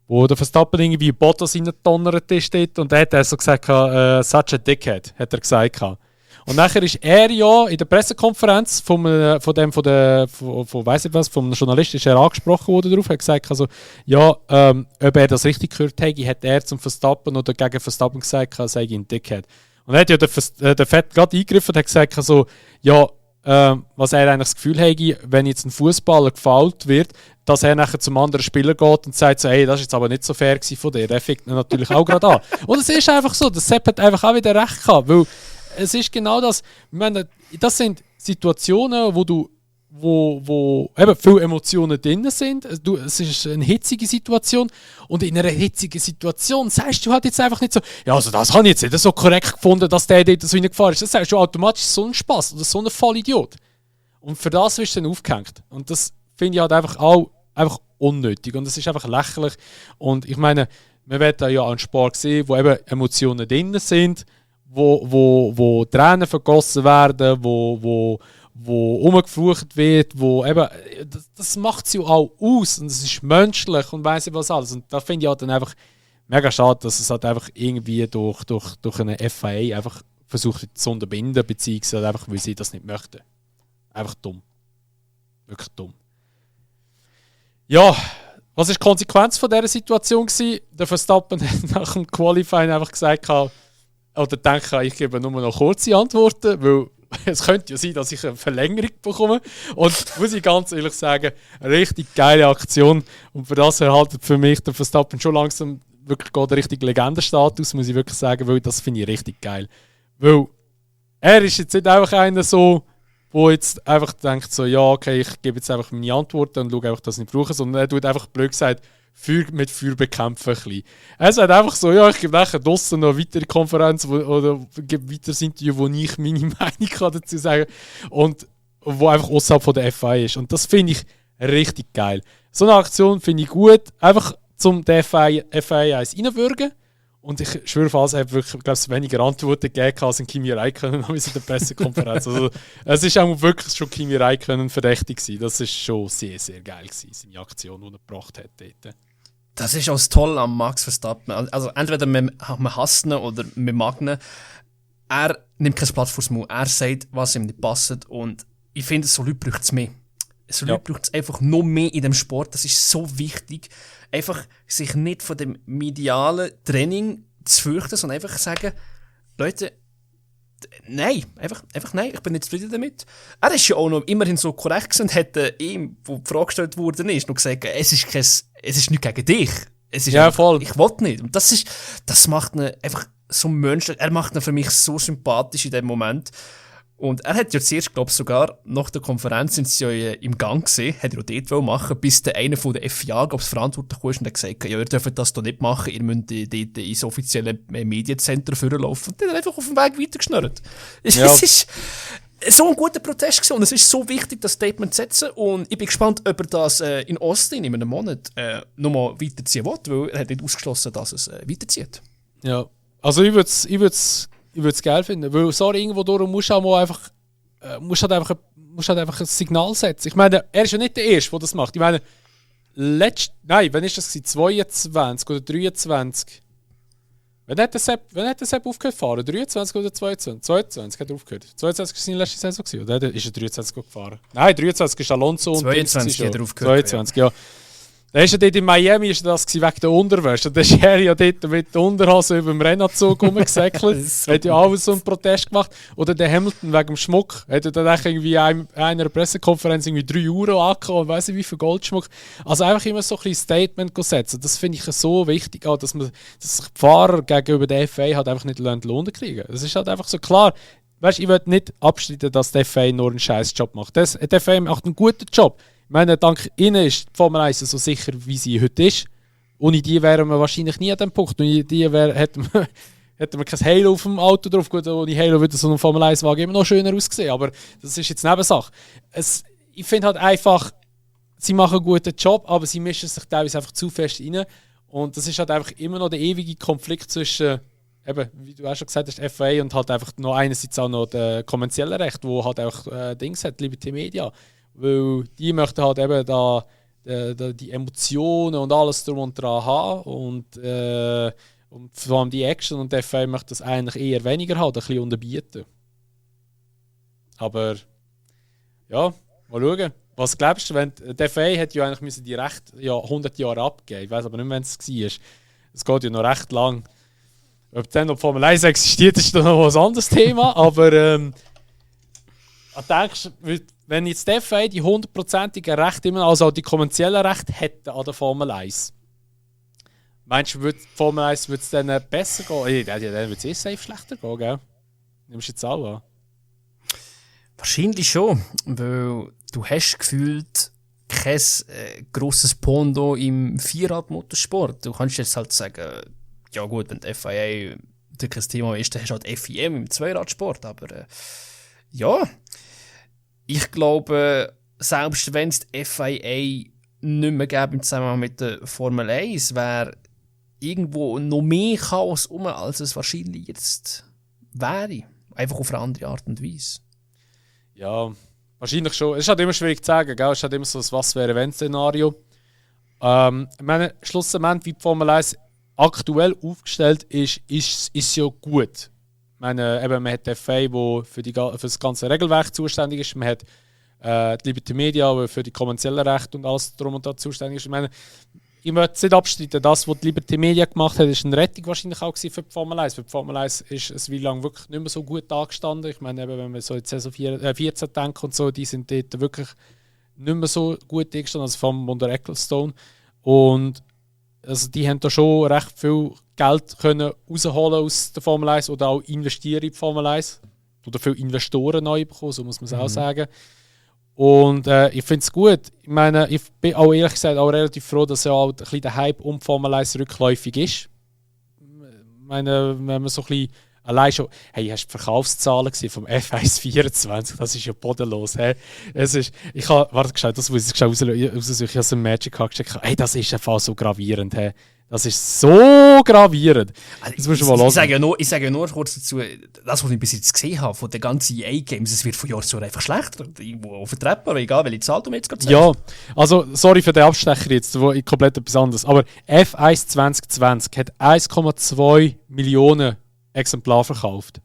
Speaker 1: wo der Verstappen irgendwie Bottas reingedonnert ist dort, und da hat er so gesagt, such a dickhead, hat er gesagt. Und nachher ist er ja in der Pressekonferenz vom Journalist ist er angesprochen worden darauf, hat gesagt, also, ja, ob er das richtig gehört hätte, hat er zum Verstappen oder gegen Verstappen gesagt, sei ein Dickhead. Und dann hat ja der Fett gerade eingegriffen und hat gesagt, also, ja, was er eigentlich das Gefühl hätte, wenn jetzt ein Fußballer gefoult wird, dass er nachher zum anderen Spieler geht und sagt so, hey, das ist jetzt aber nicht so fair gewesen von dir. Der fickt ihn natürlich auch gerade an. Und es ist einfach so, der Sepp hat einfach auch wieder recht gehabt, weil es ist genau das, ich meine, das sind Situationen, wo eben viele Emotionen drin sind. Es ist eine hitzige Situation und in einer hitzigen Situation sagst du halt jetzt einfach nicht so, ja, also das habe ich jetzt nicht so korrekt gefunden, dass der dort so reingefahren ist. Das sagst du automatisch so ein Spaß oder so ein Vollidiot. Und für das wirst du dann aufgehängt. Und das finde ich halt einfach unnötig und es ist einfach lächerlich. Und ich meine, wir werden ja einen Sport sehen, wo eben Emotionen drin sind, wo Tränen vergossen werden, wo rumgeflucht wird, wo eben, das macht es ja auch aus und es ist menschlich und weiss ich was alles. Und da finde ich halt dann einfach mega schade, dass es halt einfach irgendwie durch eine FIA einfach versucht zu unterbinden, beziehungsweise einfach, weil sie das nicht möchten. Einfach dumm. Wirklich dumm. Ja, was war die Konsequenz von dieser Situation gewesen? Der Verstappen hat nach dem Qualifying einfach gesagt, oder denke, ich gebe nur noch kurze Antworten, weil es könnte ja sein, dass ich eine Verlängerung bekomme. Und muss ich ganz ehrlich sagen, eine richtig geile Aktion. Und für das erhaltet für mich der Verstappen schon langsam wirklich den richtigen Legendenstatus, muss ich wirklich sagen, weil das finde ich richtig geil. Weil er ist jetzt nicht einfach einer so, der jetzt einfach denkt so, ja, okay, ich gebe jetzt einfach meine Antworten und schaue einfach, dass ich nicht brauche, sondern er tut einfach blöd gesagt, Feuer mit Feuer bekämpfen. Er sagt einfach so, ja, ich gebe nachher draussen noch eine weitere Konferenz oder gebe ein weiteres Interview, wo ich meine Meinung dazu sagen kann und wo einfach außerhalb von der FIA ist. Und das finde ich richtig geil. So eine Aktion finde ich gut, einfach zum der FIA 1 reinwürgen. Und ich schwöre fast, er hat wirklich, glaube ich, weniger Antworten gegeben als in Kimi Räikkönen in der Pressekonferenz. Also, es ist auch wirklich schon Kimi Räikkönen verdächtig gewesen. Das ist schon sehr, sehr geil gewesen, seine Aktion, die er gebracht hat dort.
Speaker 2: Das ist auch das Tolle an Max Verstappen. Also entweder man hasst ihn oder man mag ihn. Er nimmt kein Blatt vors Maul. Er sagt, was ihm nicht passt. Und ich finde, so Leute braucht es mehr. So Leute braucht es einfach noch mehr in dem Sport. Das ist so wichtig. Einfach sich nicht von dem medialen Training zu fürchten, sondern einfach sagen, Leute, nein, einfach nein, ich bin nicht zufrieden damit. Er ist ja auch noch immerhin so korrekt und hat ihm, wo die Frage gestellt worden ist, noch gesagt, es ist nicht gegen dich. Es ist
Speaker 1: ja,
Speaker 2: einfach,
Speaker 1: voll.
Speaker 2: Ich will nicht. Und das macht ihn einfach so menschlich, er macht ihn für mich so sympathisch in dem Moment. Und er hat ja zuerst, glaube ich, sogar nach der Konferenz sind sie ja im Gang gesehen, hat er auch dort machen, bis der eine von der FIA, glaube ich, verantwortlich war und hat gesagt, ja, ihr dürft das doch nicht machen, ihr müsst dort ins offizielle Mediencenter vorlaufen. Und dann hat er einfach auf dem Weg weitergeschnurrt. Ja. Es ist so ein guter Protest gewesen und es ist so wichtig, das Statement zu setzen. Und ich bin gespannt, ob er das in Austin in einem Monat nochmal weiterziehen will, weil er hat nicht ausgeschlossen, dass es weiterzieht.
Speaker 1: Ja, also ich würde es geil finden, weil irgendwo durch musst du auch mal einfach, musst halt einfach ein Signal setzen. Ich meine, er ist ja nicht der Erste, der das macht. Ich meine, wann ist das gewesen? 22 oder 23? Wann hat der Sepp aufgehört zu fahren? 23 oder 22? 22 hat er aufgehört. 22 war seine letzte Saison, oder ist er 23 gefahren? Nein, 23 ist Alonso und
Speaker 2: 22 hat er aufgehört.
Speaker 1: 22, ja. Da ist er dort in Miami ist das wegen der Unterwäsche. Und dann ist er ja dort mit der Unterhose über dem Rennanzug rumgesäckelt. So hat ja alles so einen Protest gemacht. Oder der Hamilton wegen dem Schmuck. Hat er dann irgendwie in einer Pressekonferenz irgendwie 3 Euro angekommen und weiss nicht wie viel Goldschmuck. Also einfach immer so ein bisschen Statement setzen. Das finde ich so wichtig, auch, dass sich die Fahrer gegenüber der FIA halt einfach nicht Lohn kriegen. Das ist halt einfach so klar. Weißt, ich will nicht abstreiten, dass der FIA nur einen scheiß Job macht. Der FIA macht einen guten Job. Ich meine, dank ihnen ist die Formel 1 so sicher, wie sie heute ist. Ohne die wären wir wahrscheinlich nie an dem Punkt. Ohne die hätten wir kein Halo auf dem Auto drauf. Gut, ohne Halo würde so ein Formel 1-Wagen immer noch schöner aussehen. Aber das ist jetzt Nebensache. Ich finde halt einfach, sie machen einen guten Job, aber sie mischen sich teilweise einfach zu fest rein. Und das ist halt einfach immer noch der ewige Konflikt zwischen, eben, wie du auch schon gesagt hast, FIA und halt einfach noch einerseits auch noch das kommerzielle Recht, wo halt auch Dings hat, Liberty Media. Weil die möchten halt eben da die Emotionen und alles drum und dran haben und vor allem die Action und der FIA möchte das eigentlich eher weniger haben, ein bisschen unterbieten. Aber ja, mal schauen. Was glaubst du, wenn der FIA hat ja eigentlich müssen die Rechte 100 Jahre abgeben. Ich weiß aber nicht, wenn es war. Es geht ja noch recht lang. Ob dann noch Formel 1 existiert, ist dann noch ein anderes Thema. Aber denkst du, wenn jetzt die FIA die 100%igen Rechte immer, also auch die kommerziellen Rechte hätten an der Formel 1, meinst du, Formel 1 würde es dann besser gehen? Dann würde es safe schlechter gehen, gell? Nimmst du jetzt auch an?
Speaker 2: Wahrscheinlich schon, weil du hast gefühlt kein grosses Pondo im Vierrad-Motorsport. Du kannst jetzt halt sagen, ja gut, wenn die FIA kein Thema ist, dann hast du halt FIM im Zweiradsport, aber ja, ich glaube, selbst wenn es die FIA nicht mehr gäbe im Zusammenhang mit der Formel 1, wäre irgendwo noch mehr Chaos um, als es wahrscheinlich jetzt wäre. Einfach auf eine andere Art und Weise.
Speaker 1: Ja, wahrscheinlich schon. Es ist halt immer schwierig zu sagen, gell? Es ist halt immer so ein Was-wäre-wenn-Szenario. Ich meine, schlussendlich, wie die Formel 1 aktuell aufgestellt ist ja gut. Ich meine, eben, man hat die FIA, die für das ganze Regelwerk zuständig ist. Man hat die Liberty Media, die für die kommerziellen Rechte und alles drum und dran zuständig ist. Ich meine, ich möchte es nicht abstreiten, das, was die Liberty Media gemacht hat, ist eine Rettung wahrscheinlich auch für die Formel 1. Für die Formel 1 ist es wie lange wirklich nicht mehr so gut angestanden. Ich meine, eben, wenn wir so in die Saison 14 denken und so, die sind dort wirklich nicht mehr so gut angestanden, also vor allem unter Ecclestone. Und also die haben da schon recht viel Geld können rausholen aus der Formel 1 oder auch investieren in die Formel 1. Oder viele Investoren neu bekommen, so muss man es auch sagen. Und ich finde es gut. Ich meine, ich bin auch ehrlich gesagt auch relativ froh, dass ja auch ein bisschen der Hype um die Formel 1 rückläufig ist. Ich meine, wenn man so ein bisschen allein schon... Hey, hast du die Verkaufszahlen gesehen vom F1 24? Das ist ja bodenlos. Hey. Es ist... Ich habe... Warte, das muss ich rausuchen. Ich habe so ein Magic gecheckt. Hey, das ist einfach so gravierend. Hey. Das ist so gravierend. Das musst du mal hören.
Speaker 2: Ich sage ja nur kurz dazu, das, was ich bis jetzt gesehen habe, von den ganzen EA-Games, es wird von Jahr zu Jahr einfach schlechter. Irgendwo vertretbar, egal welche Zahl du mir jetzt gerade sagst.
Speaker 1: Ja, also sorry für den Abstecher jetzt, wo ich komplett etwas anderes. Aber F1 2020 hat 1,2 Millionen Exemplare verkauft.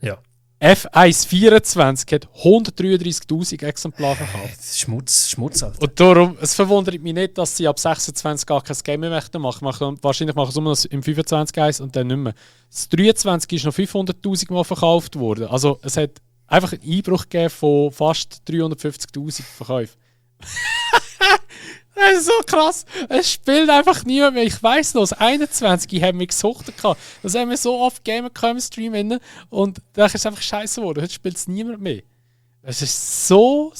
Speaker 2: Ja.
Speaker 1: F1 24 hat 133'000 Exemplare verkauft.
Speaker 2: Das ist Schmutz, Alter.
Speaker 1: Und darum, es verwundert mich nicht, dass sie ab 26 gar kein Game mehr machen. Wahrscheinlich machen sie nur noch im 25 eins und dann nicht mehr. Das 23 ist noch 500'000 Mal verkauft worden. Also es hat einfach einen Einbruch gegeben von fast 350'000 Verkäufen. Das ist so krass. Es spielt einfach niemand mehr. Ich weiss noch, das 21 haben wir gesucht. Das haben wir so oft Gamer im Stream und dann ist es einfach scheiße geworden. Heute spielt es niemand mehr. Es ist so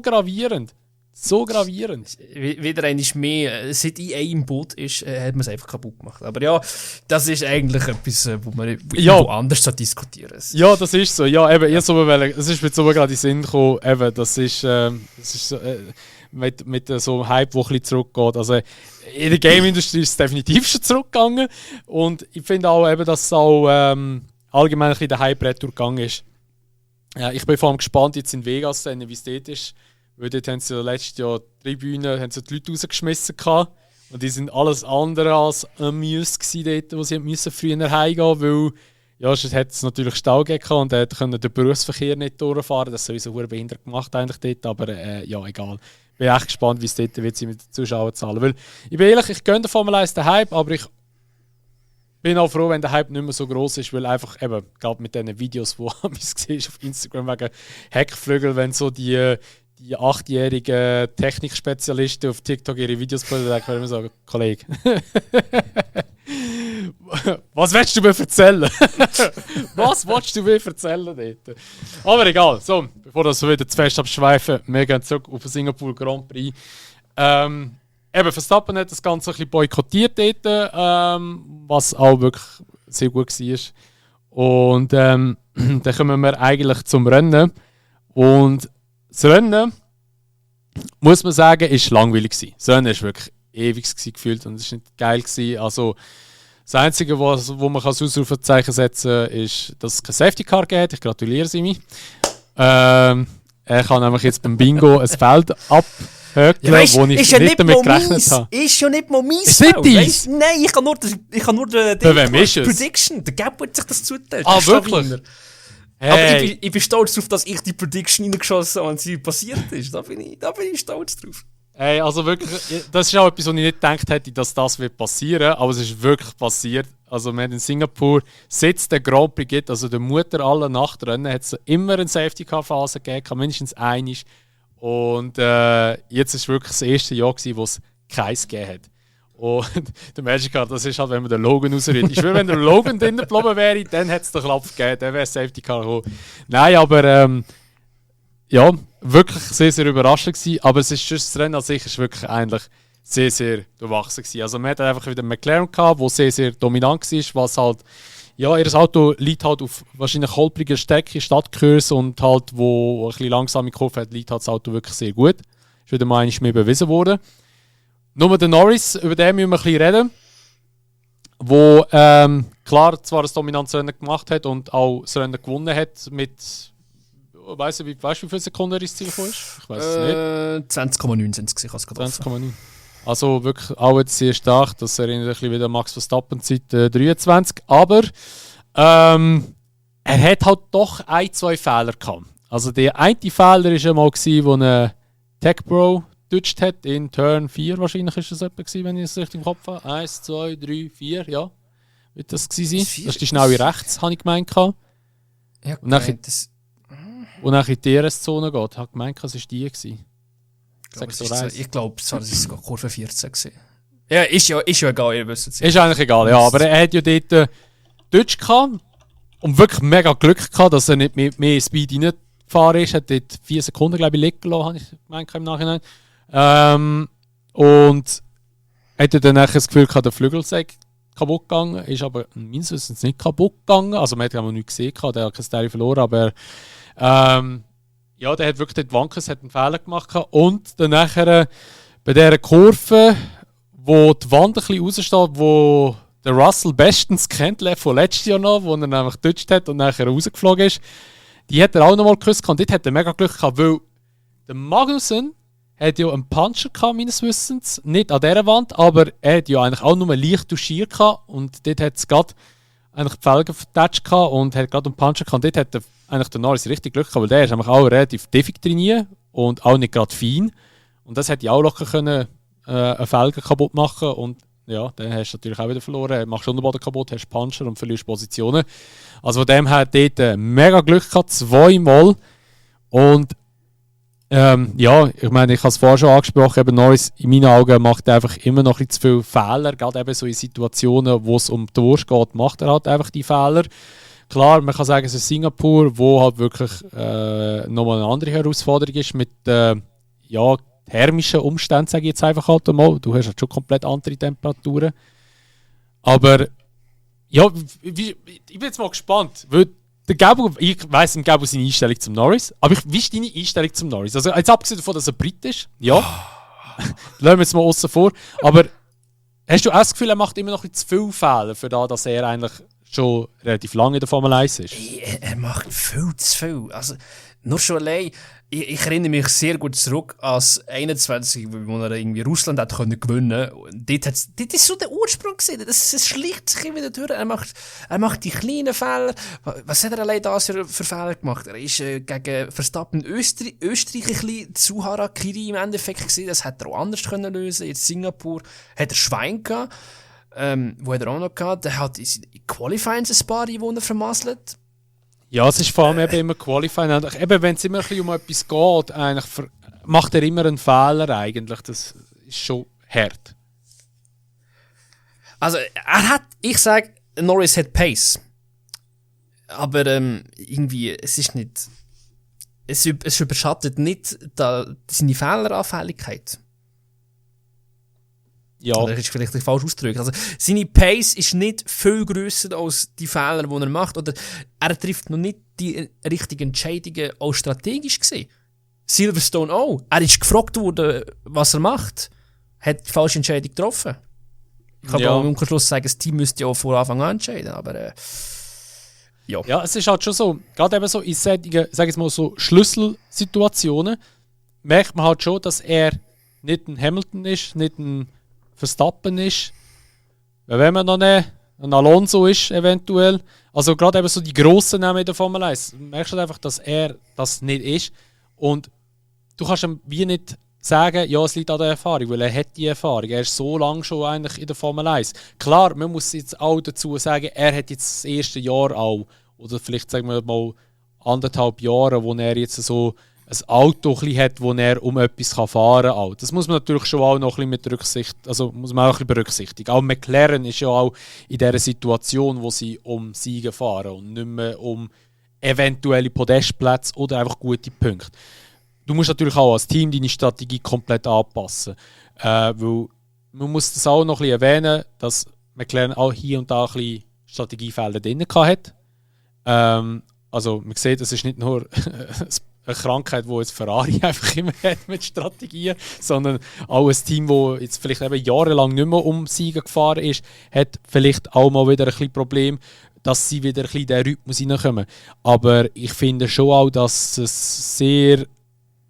Speaker 1: gravierend. So gravierend.
Speaker 2: Wieder einmal mehr, seit EA im Boot ist, hat man es einfach kaputt gemacht. Aber ja, das ist eigentlich etwas, wo man woanders diskutieren sollte.
Speaker 1: Ja, das ist so. Ja, eben, es ist mir so gerade in den Sinn gekommen, eben, das ist so, mit so einem Hype, der ein bisschen zurückgeht. Also in der Game-Industrie ist es definitiv schon zurückgegangen. Und ich finde auch, eben, dass es auch allgemein ein bisschen der Hype retour gegangen ist. Ja, ich bin vor allem gespannt jetzt in Vegas, wie es dort ist. Weil dort haben sie letztes Jahr die Tribüne, haben sie die Leute rausgeschmissen gehabt. Und die sind alles andere als amused gewesen dort, wo sie müssen früher heimgehen, weil ja, es hat natürlich Stau gegeben und er konnte den Berufsverkehr nicht durchfahren. Das ist sowieso sehr behindert gemacht eigentlich dort, aber ja, egal. Ich bin echt gespannt, wie es dort wird mit den Zuschauerzahlen. Weil, ich bin ehrlich, ich gönne der Formel 1 den Hype, aber ich bin auch froh, wenn der Hype nicht mehr so groß ist, weil einfach eben, gerade mit diesen Videos, die man siehst auf Instagram wegen Heckflügel, wenn so die 8-jährigen Technikspezialisten auf TikTok ihre Videos posten, dann kann ich mir sagen, Kollege, was willst du mir erzählen? Was willst du mir erzählen dort? Aber egal, so, bevor das so wieder zu fest abschweifen, wir gehen zurück auf den Singapur Grand Prix. Eben, Verstappen hat das Ganze ein bisschen boykottiert dort, was auch wirklich sehr gut war. Und dann kommen wir eigentlich zum Rennen. Und das Rennen, muss man sagen, ist langweilig gewesen. Das Rennen war wirklich ewig gefühlt und es war nicht geil gewesen. Also, das Einzige, wo man als Ausrufezeichen setzen kann, ist, dass es kein Safety Car gibt. Ich gratuliere Simi. Er kann nämlich jetzt beim Bingo ein Feld abhökeln, wo ich nicht damit gerechnet habe.
Speaker 2: Ist ja nicht mal meins.
Speaker 1: Ist nicht dies?
Speaker 2: Nein, ich kann nur den Prediction. Der Gap wird sich das zuteilen.
Speaker 1: Ah, wirklich?
Speaker 2: Hey. Aber ich bin stolz darauf, dass ich die Prediction reingeschossen habe und sie passiert ist. Da bin ich stolz drauf.
Speaker 1: Hey, also wirklich, das ist auch etwas, was ich nicht gedacht hätte, dass das wird passieren, aber es ist wirklich passiert. Also wir haben in Singapur, seit es den Grand Prix gibt, also der Mutter aller Nachtrennen, hat es immer eine Safety-Car-Phase gegeben, mindestens eine. Und jetzt ist wirklich das erste Jahr gewesen, wo es keins gegeben hat. Und der Magic Car, das ist halt, wenn man den Logan rausrührt. Ich schwöre, wenn der Logan drinnen geblieben wäre, dann hätte es den Klapp gegeben, dann wäre Safety Car gekommen. Nein, aber ja, wirklich sehr, sehr überraschend gewesen. Aber es ist schon das Rennen an sich ist wirklich eigentlich sehr, sehr durchwachsen gewesen. Also man hat einfach wieder einen McLaren gehabt, der sehr, sehr dominant war, was halt, ja, ihr Auto liegt halt auf wahrscheinlich holpriger Strecke, Stadtkurs und halt, wo ein bisschen langsame Kurve hat, liegt halt das Auto wirklich sehr gut. Ist wieder mal einmal mehr bewiesen worden. Nur der Norris, über den müssen wir ein bisschen reden, wo klar zwar ein dominantes Rennen gemacht hat und auch das Rennen gewonnen hat mit, weißt du, wie viele Sekunden er ins Ziel gekommen ist? Ich weiß es nicht.
Speaker 2: 20,9 sind es gesehen,
Speaker 1: 20,9. Also wirklich auch jetzt sehr stark, das erinnert ein bisschen wieder an Max Verstappen Zeit 23, aber er hat halt doch zwei Fehler gehabt. Also der eine Fehler war einmal, wo ein Tech Pro gedutscht hat, in Turn 4 wahrscheinlich ist das etwa gewesen, wenn ich es richtig im Kopf habe. 1, 2, 3, 4, ja. Wird das gewesen sein? Das ist die schnelle rechts, habe ich gemeint.
Speaker 2: Ja,
Speaker 1: und nachher in die DRS-Zone geht. Ich habe gemeint, es war die gewesen.
Speaker 2: Ich glaube, es war sogar Kurve 14 gewesen. Ja, ist ja egal, ihr wisst es.
Speaker 1: Ist eigentlich egal, ja. Aber er hat ja dort Deutsch gehabt und wirklich mega Glück gehabt, dass er nicht mehr Speed reingefahren ist. Er hat dort 4 Sekunden, glaube ich, liegen lassen, habe ich gemeint im Nachhinein. Und hatte dann das Gefühl gehabt, der Flügel sei kaputt gegangen, ist aber meines Wissens nicht kaputt gegangen. Also man hat ja nichts gesehen, der hat kein Teil verloren, aber ja, der hat wirklich dort Wankes, hat einen Fehler gemacht und dann nachher bei dieser Kurve, wo die Wand ein bisschen raussteht, wo der Russell bestens kennt, von letztes Jahr noch, wo er nämlich gedutscht hat und nachher rausgeflogen ist, die hat er auch noch mal geküsst und dort hat er mega Glück gehabt, weil der Magnussen hat ja einen Puncher gehabt, meines Wissens, nicht an dieser Wand, aber er hat ja eigentlich auch nur leicht touchiert gehabt und dort hat es gerade eigentlich die Felgen vertatscht gehabt und hat gerade einen Puncher gehabt und dort hat eigentlich der Norris richtig Glück gehabt, weil der ist nämlich auch relativ defekt trainiert und auch nicht gerade fein und das hätte ja auch locker können eine Felge kaputt machen und ja, dann hast du natürlich auch wieder verloren, machst Unterboden kaputt, hast Puncher und verlierst Positionen. Also von dem her dort mega Glück gehabt, zweimal und ja, ich meine, ich habe es vorher schon angesprochen, eben Norris in meinen Augen macht er einfach immer noch ein zu viele Fehler, gerade eben so in Situationen, wo es um die Wurst geht, macht er halt einfach die Fehler. Klar, man kann sagen, es ist Singapur, wo halt wirklich nochmal eine andere Herausforderung ist mit ja, thermischen Umständen, sage ich jetzt einfach halt mal. Du hast halt schon komplett andere Temperaturen. Aber ja, ich bin jetzt mal gespannt, weil der Gabo, ich weiss im Gabo seine Einstellung zum Norris, aber wie ist deine Einstellung zum Norris? Also jetzt abgesehen davon, dass er Brit ist, ja, lassen wir jetzt mal außen vor, aber hast du auch das Gefühl, er macht immer noch zu viele Fehler, für das, dass er eigentlich schon relativ lange in der Formel 1 ist?
Speaker 2: Er macht viel zu viel. Also, nur schon allein, ich erinnere mich sehr gut zurück als 21, wo er irgendwie Russland hat können gewinnen. Das ist so der Ursprung gewesen. Das schlicht sich immer durch. Er macht die kleinen Fehler. Was hat er allein da für Fehler gemacht? Er ist gegen Verstappen Österreich ein bisschen zu Harakiri im Endeffekt gewesen. Das hätte er auch anders können lösen. Jetzt Singapur hat er Schwein gehabt. Wo hat er auch noch gehabt? Der hat in Qualifying ein paar Einwohner vermasselt.
Speaker 1: Ja, es ist vor allem eben immer Qualifying. Eben, wenn es immer ein bisschen um etwas geht, eigentlich macht er immer einen Fehler eigentlich. Das ist schon hart.
Speaker 2: Also, ich sage, Norris hat Pace. Aber irgendwie, es ist nicht. Es überschattet nicht seine Fehleranfälligkeit.
Speaker 1: Ja.
Speaker 2: Das ist vielleicht falsch ausgedrückt. Also, seine Pace ist nicht viel grösser als die Fehler, die er macht. Oder er trifft noch nicht die richtigen Entscheidungen, auch strategisch gesehen. Silverstone auch. Er ist gefragt worden, was er macht. Hat die falsche Entscheidung getroffen. Ich kann auch im Umkehrschluss sagen, das Team müsste ja von Anfang an entscheiden. Aber ja.
Speaker 1: Ja, es ist halt schon so, gerade eben so in solchen, sag ich mal, so Schlüsselsituationen, merkt man halt schon, dass er nicht ein Hamilton ist, nicht ein Verstappen ist. Wenn man noch ein Alonso ist, eventuell. Also gerade eben so die grossen Namen in der Formel 1. Merkst du einfach, dass er das nicht ist. Und du kannst ihm wie nicht sagen, ja, es liegt an der Erfahrung, weil er hat die Erfahrung. Er ist so lange schon eigentlich in der Formel 1. Klar, man muss jetzt auch dazu sagen, er hat jetzt das erste Jahr auch, oder vielleicht sagen wir mal 1,5 Jahre, wo er jetzt so ein Auto hat, wo er um etwas fahren kann. Das muss man natürlich schon auch noch ein bisschen muss man auch ein bisschen berücksichtigen. Auch McLaren ist ja auch in dieser Situation, wo sie um Siege fahren und nicht mehr um eventuelle Podestplätze oder einfach gute Punkte. Du musst natürlich auch als Team deine Strategie komplett anpassen. Weil man muss das auch noch ein bisschen erwähnen, dass McLaren auch hier und da ein bisschen Strategiefelder drin hatte. Also man sieht, es ist nicht nur eine Krankheit, die jetzt Ferrari einfach immer hat mit Strategien, sondern auch ein Team, das jetzt vielleicht eben jahrelang nicht mehr um Siege gefahren ist, hat vielleicht auch mal wieder ein bisschen Problem, dass sie wieder ein bisschen in den Rhythmus hineinkommen. Aber ich finde schon auch, dass es sehr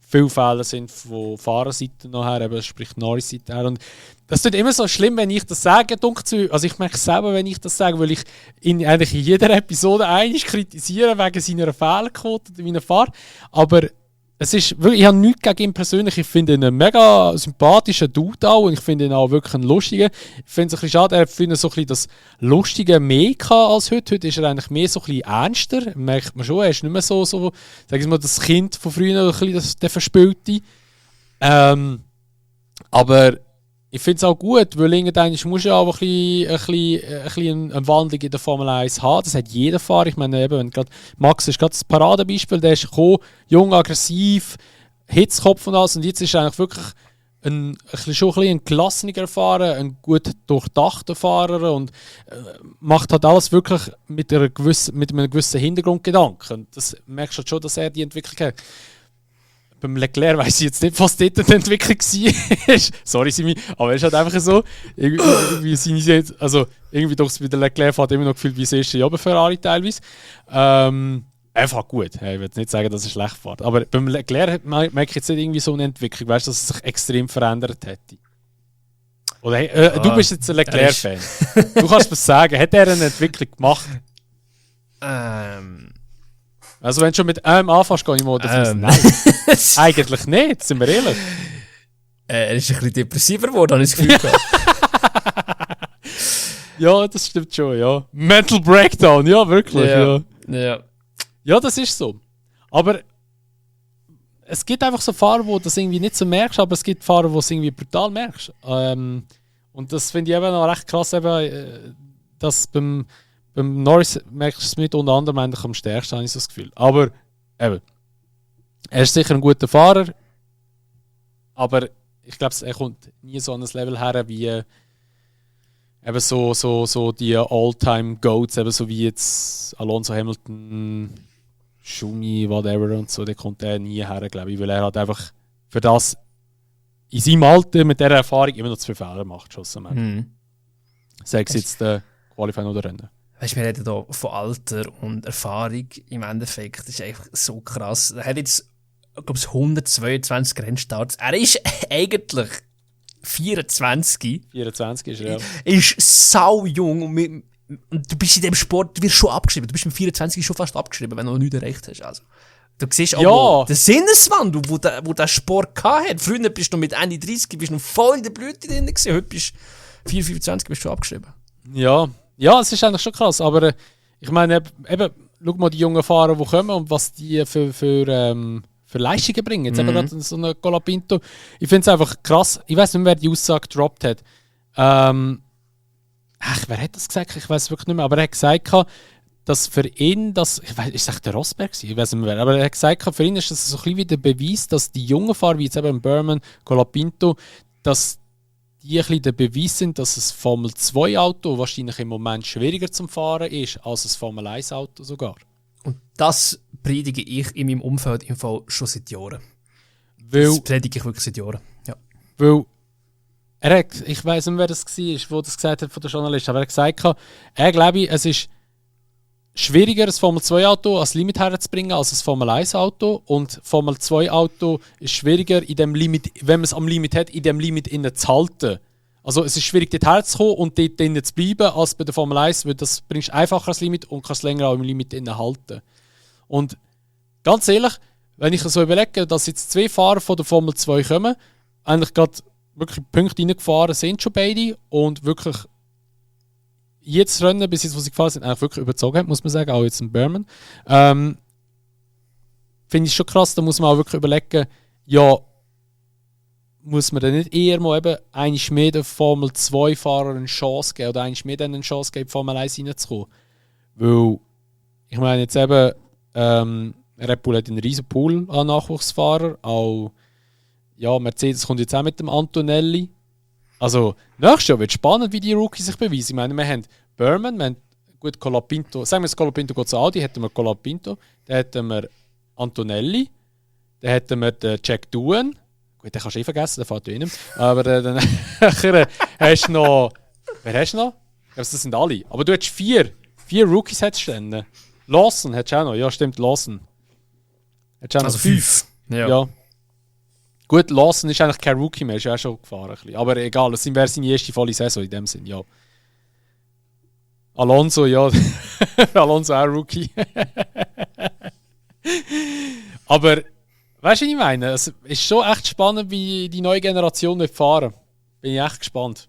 Speaker 1: viele Fehler sind von Fahrerseite nachher, eben sprich Norris-Seite her. Und das ist immer so schlimm, wenn ich das sage. Also ich merke es selber, wenn ich das sage, weil ich ihn eigentlich in jeder Episode eigentlich kritisiere wegen seiner Fehlerquote in meiner Fahrt. Aber es ist wirklich, ich habe nichts gegen ihn persönlich. Ich finde ihn einen mega sympathischen Dude auch und ich finde ihn auch wirklich einen lustigen. Ich finde es ein bisschen schade, er findet so ein bisschen das Lustige mehr als heute. Heute ist er eigentlich mehr so ein bisschen ernster. Merkt man schon, er ist nicht mehr so sag ich mal, das Kind von früher, ein bisschen der Verspielte. Aber ich finde es auch gut, weil irgendwann musst du ja auch ein bisschen eine Wandlung in der Formel 1 haben. Das hat jeder Fahrer. Ich meine, eben, Max ist gerade das Paradebeispiel. Der ist gekommen, jung, aggressiv, Hitzkopf und alles. Und jetzt ist er eigentlich wirklich schon ein bisschen gelassener Fahrer, ein gut durchdachter Fahrer und macht halt alles wirklich mit einem gewissen Hintergrundgedanken. Das merkst du halt schon, dass er die Entwicklung hat. Beim Leclerc weiss ich jetzt nicht, was dort die Entwicklung war. Sorry, Simi, aber es ist halt einfach so. Irgendwie doch bei der Leclerc hat immer noch gefühlt wie das erste Jahr bei Ferrari teilweise. Einfach gut. Ich will nicht sagen, dass er schlecht fährt. Aber beim Leclerc merke ich jetzt nicht irgendwie so eine Entwicklung, weißt du, dass es sich extrem verändert hätte. Oder du bist jetzt ein Leclerc-Fan. Du kannst mir sagen, hat er eine Entwicklung gemacht? Also wenn du schon mit anfängst, gehe ich mal davon aus. Nein, eigentlich nicht, sind wir ehrlich.
Speaker 2: Er ist ein bisschen depressiver geworden, habe ich das Gefühl gehabt.
Speaker 1: Ja, das stimmt schon, ja. Mental Breakdown, ja, wirklich. Ja, das ist so. Aber es gibt einfach so Fahrer, wo du das irgendwie nicht so merkst, aber es gibt Fahrer, wo du es irgendwie brutal merkst. Und das finde ich eben noch recht krass, dass beim Norris merkst du es mit unter anderem eigentlich am stärksten, habe ich so das Gefühl. Aber eben, er ist sicher ein guter Fahrer, aber ich glaube, er kommt nie so an das Level her wie eben so die All-Time-Goats, eben so wie jetzt Alonso, Hamilton, Schumi, whatever und so, der kommt er nie her, glaube ich, weil er halt einfach für das in seinem Alter mit dieser Erfahrung immer noch zu viele Fehler macht. Sei es jetzt Qualifying oder Rennen.
Speaker 2: Weißt du, wir reden hier von Alter und Erfahrung im Endeffekt. Das ist einfach so krass. Er hat jetzt glaube 122 Rennstarts. Er ist eigentlich 24.
Speaker 1: 24 ist er.
Speaker 2: Ist sau jung und du bist in dem Sport, du wirst schon abgeschrieben. Du bist mit 24 schon fast abgeschrieben, wenn du noch nichts erreicht hast. Also, du siehst auch den Sinneswandel, wo der Sport hatte. Früher bist du mit Ende 30 bist du noch voll in der Blüte drin gewesen. Heute bist du 25 bist du schon abgeschrieben.
Speaker 1: Ja, es ist eigentlich schon krass. Aber ich meine, eben, schau mal die jungen Fahrer, die kommen und was die für Leistungen bringen. Jetzt eben gerade so eine Colapinto. Ich finde es einfach krass. Ich weiß nicht mehr, wer die Aussage gedroppt hat. Wer hat das gesagt? Ich weiß es wirklich nicht mehr. Aber er hat gesagt, dass für ihn, ist es der Rosberg? Ich weiß nicht mehr wer. Aber er hat gesagt, für ihn ist das so ein bisschen wie der Beweis, dass die jungen Fahrer, wie jetzt eben Burman, Colapinto, dass die ein bisschen der Beweis sind, dass ein Formel-2-Auto wahrscheinlich im Moment schwieriger zum Fahren ist als ein Formel-1-Auto sogar.
Speaker 2: Und das predige ich in meinem Umfeld im Fall schon seit Jahren.
Speaker 1: Das
Speaker 2: predige ich wirklich seit Jahren. Ja.
Speaker 1: Weil ich weiss nicht, wer das war, der das gesagt hat von der Journalist, aber er hat gesagt, er glaube, es ist schwieriger, ein Formel-2-Auto als Limit herzubringen als ein Formel-1-Auto. Und Formel-2-Auto ist schwieriger, in dem Limit, wenn man es am Limit hat, in dem Limit innen zu halten. Also es ist schwierig, dort herzukommen und dort innen zu bleiben, als bei der Formel 1, weil das bringst einfacher als Limit und kannst länger auch im Limit innen halten. Und ganz ehrlich, wenn ich so überlege, dass jetzt 2 Fahrer von der Formel 2 kommen, eigentlich gerade wirklich Punkte reingefahren sind schon beide und wirklich jedes Rennen, bis jetzt, wo sie gefahren sind, eigentlich wirklich überzogen haben, muss man sagen, auch jetzt in Burman. Finde ich schon krass, da muss man auch wirklich überlegen, ja, muss man dann nicht eher mal eben eine mehr den Formel 2-Fahrer eine Chance geben oder eine mehr eine Chance geben, in die Formel 1 reinzukommen? Weil, ich meine jetzt eben, Red Bull hat einen riesen Pool an Nachwuchsfahrer, auch ja, Mercedes kommt jetzt auch mit dem Antonelli. Also, nächstes Jahr wird es spannend, wie die Rookies sich beweisen. Ich meine, wir haben Burman, wir haben gut Colapinto, sagen wir, Colapinto geht zu Audi, hätten wir Colapinto, dann hätten wir Antonelli, dann hätten wir den Jack Doohan. Gut, den kannst du vergessen, der fährt ja nicht. Aber dann hast du noch. Wer hast du noch? Das sind alle. Aber du hättest 4 Rookies hättest du. Lawson hättest du auch noch. Ja, stimmt, Lawson.
Speaker 2: Also 5.
Speaker 1: Ja. Gut, Lawson ist eigentlich kein Rookie mehr, ist ja auch schon gefahren. Aber egal, es wäre seine erste volle Saison in dem Sinn, ja. Alonso, ja. Alonso auch Rookie. Aber. Weißt du, was ich meine? Es ist schon echt spannend, wie die neue Generation wird fahren. Bin ich echt gespannt.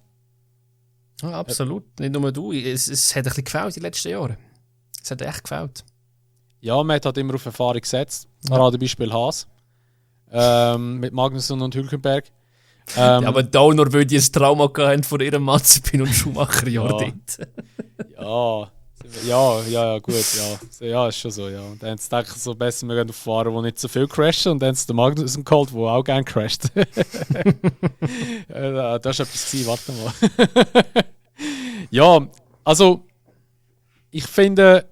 Speaker 2: Ja, absolut. Nicht nur du. Es hat ein bisschen gefällt in den letzten Jahren. Es hat echt gefällt.
Speaker 1: Ja, man hat halt immer auf Erfahrung gesetzt. Paradebeispiel Haas. Mit Magnussen und Hülkenberg.
Speaker 2: Ja, aber da nur, weil die ein Trauma hatten von ihrem Mazepin und Schumacher dort. Ja, gut, ja. Ja, ist schon so, ja. Und dann haben sie gedacht, so besser, wir gehen auf Fahrer, die nicht so viel crashen. Und dann haben sie den Magnussen geholt, der auch gerne crasht. Da war etwas gewesen, warte mal. Ja, also, ich finde,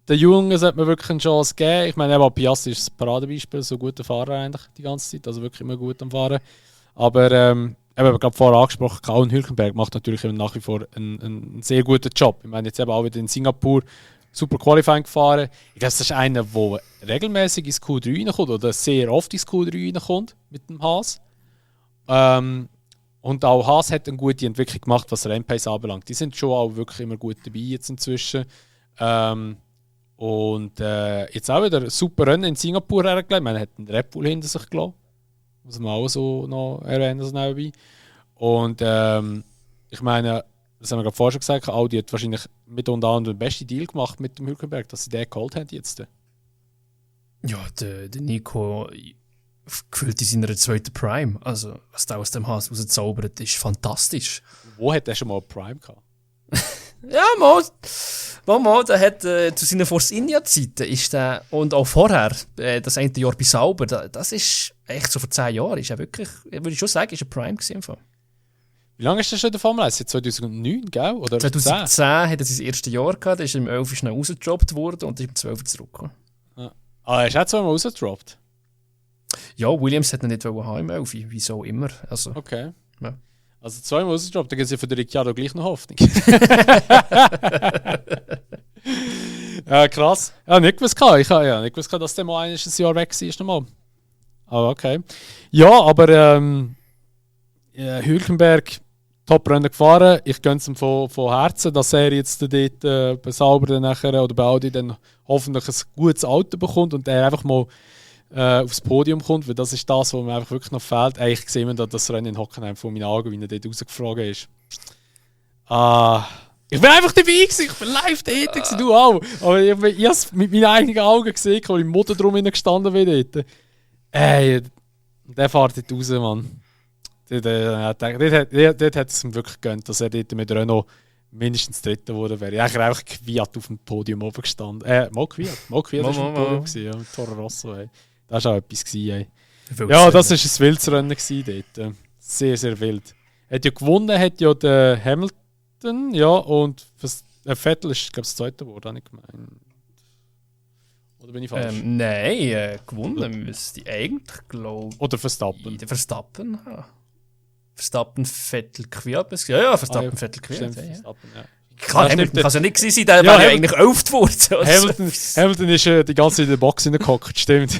Speaker 2: den Jungen sollte man wirklich eine Chance geben. Ich meine, eben Piastri ist ein Paradebeispiel, so ein guter Fahrer eigentlich die ganze Zeit, also wirklich immer gut am Fahren. Aber, eben gerade vorher angesprochen, Colin Hülkenberg macht natürlich nach wie vor einen sehr guten Job. Ich meine, jetzt eben auch wieder in Singapur super Qualifying gefahren. Ich glaube, das ist einer, der regelmäßig ins Q3 reinkommt oder sehr oft ins Q3 reinkommt mit dem Haas. Und auch Haas hat eine gute Entwicklung gemacht, was Rennpace anbelangt. Die sind schon auch wirklich immer gut dabei jetzt inzwischen. Jetzt auch wieder ein super Rennen in Singapur hergelegt. Man hat einen Red Bull hinter sich gelassen. Muss man auch so noch erwähnen, so nebenbei. Und ich meine, das haben wir gerade vorher schon gesagt, Audi hat wahrscheinlich mit unter anderem den besten Deal gemacht mit dem Hülkenberg, dass sie den geholt haben jetzt. Ja, der Nico gefühlt in seiner zweiten Prime. Also, was der aus dem Haus rauszaubert, ist fantastisch.
Speaker 1: Wo hat er schon mal Prime gehabt?
Speaker 2: Ja, mal, der hat zu seinen Force India-Zeiten ist der, und auch vorher, das eine Jahr bei Sauber, das ist echt so vor 10 Jahren, ist er wirklich, würde ich schon sagen, ist er Prime gewesen.
Speaker 1: Wie lange ist der schon in der Formel 1? Seit 2009, gell? Oder
Speaker 2: 2010 hat er sein erstes Jahr gehabt, dann ist er im 11 schnell rausgedroppt worden und ist im 12 zurückgekommen.
Speaker 1: Ja. Ah, er ist auch zweimal rausgedroppt?
Speaker 2: Ja, Williams hat ihn nicht haben im 11, wieso immer. Also,
Speaker 1: okay.
Speaker 2: Ja.
Speaker 1: Also zweimal rausgedroppt, dann gibt es ja für den Ricciardo gleich noch Hoffnung. Ja, krass. Ja, nicht gewusst, dass der mal ein Jahr weg war. Nochmal. Aber okay. Ja, aber Hülkenberg, Top-Rennen gefahren. Ich gönne es ihm von Herzen, dass er jetzt dort bei Sauber dann nachher oder bei Audi dann hoffentlich ein gutes Auto bekommt und er einfach mal aufs Podium kommt, weil das ist das, was mir einfach wirklich noch fehlt. Ich sehe mir da das Rennen in Hockenheim von meinen Augen, wie er dort rausgefragt ist. Ich bin einfach dabei gewesen, ich bin live dort gewesen, du auch. Aber ich habe es mit meinen eigenen Augen gesehen, als ich im Motordrom gestanden bin dort. Der fährt dort raus, Mann. Dort hat es ihm wirklich gegönnt, dass er dort mit Renault mindestens Dritter geworden wäre. Ich wäre einfach Kwiat auf dem Podium oben gestanden. Kwiat war auf dem Podium gewesen, ja, mit Toro Rosso. Ey. Das war auch etwas gewesen, ey. Ja, das war ein wildes Rennen gewesen dort. Sehr, sehr wild. Hat ja gewonnen, hat ja der Hamilton, ja, und Vettel ist, glaube ich, das zweite Wort, habe ich gemeint. Oder bin ich falsch?
Speaker 2: Nein, gewonnen müsste ich eigentlich, glaube ich.
Speaker 1: Oder Verstappen.
Speaker 2: Verstappen, ja. Verstappen, Vettel, Kwiat. Ja, Verstappen,
Speaker 1: ja,
Speaker 2: Vettel, Kwiat.
Speaker 1: Verstappen, ja.
Speaker 2: Hamilton kann es ja nicht gewesen sein, der wäre ja eigentlich 11. geworden.
Speaker 1: Hamilton ist die ganze Zeit in der Box hineingehockt, stimmt.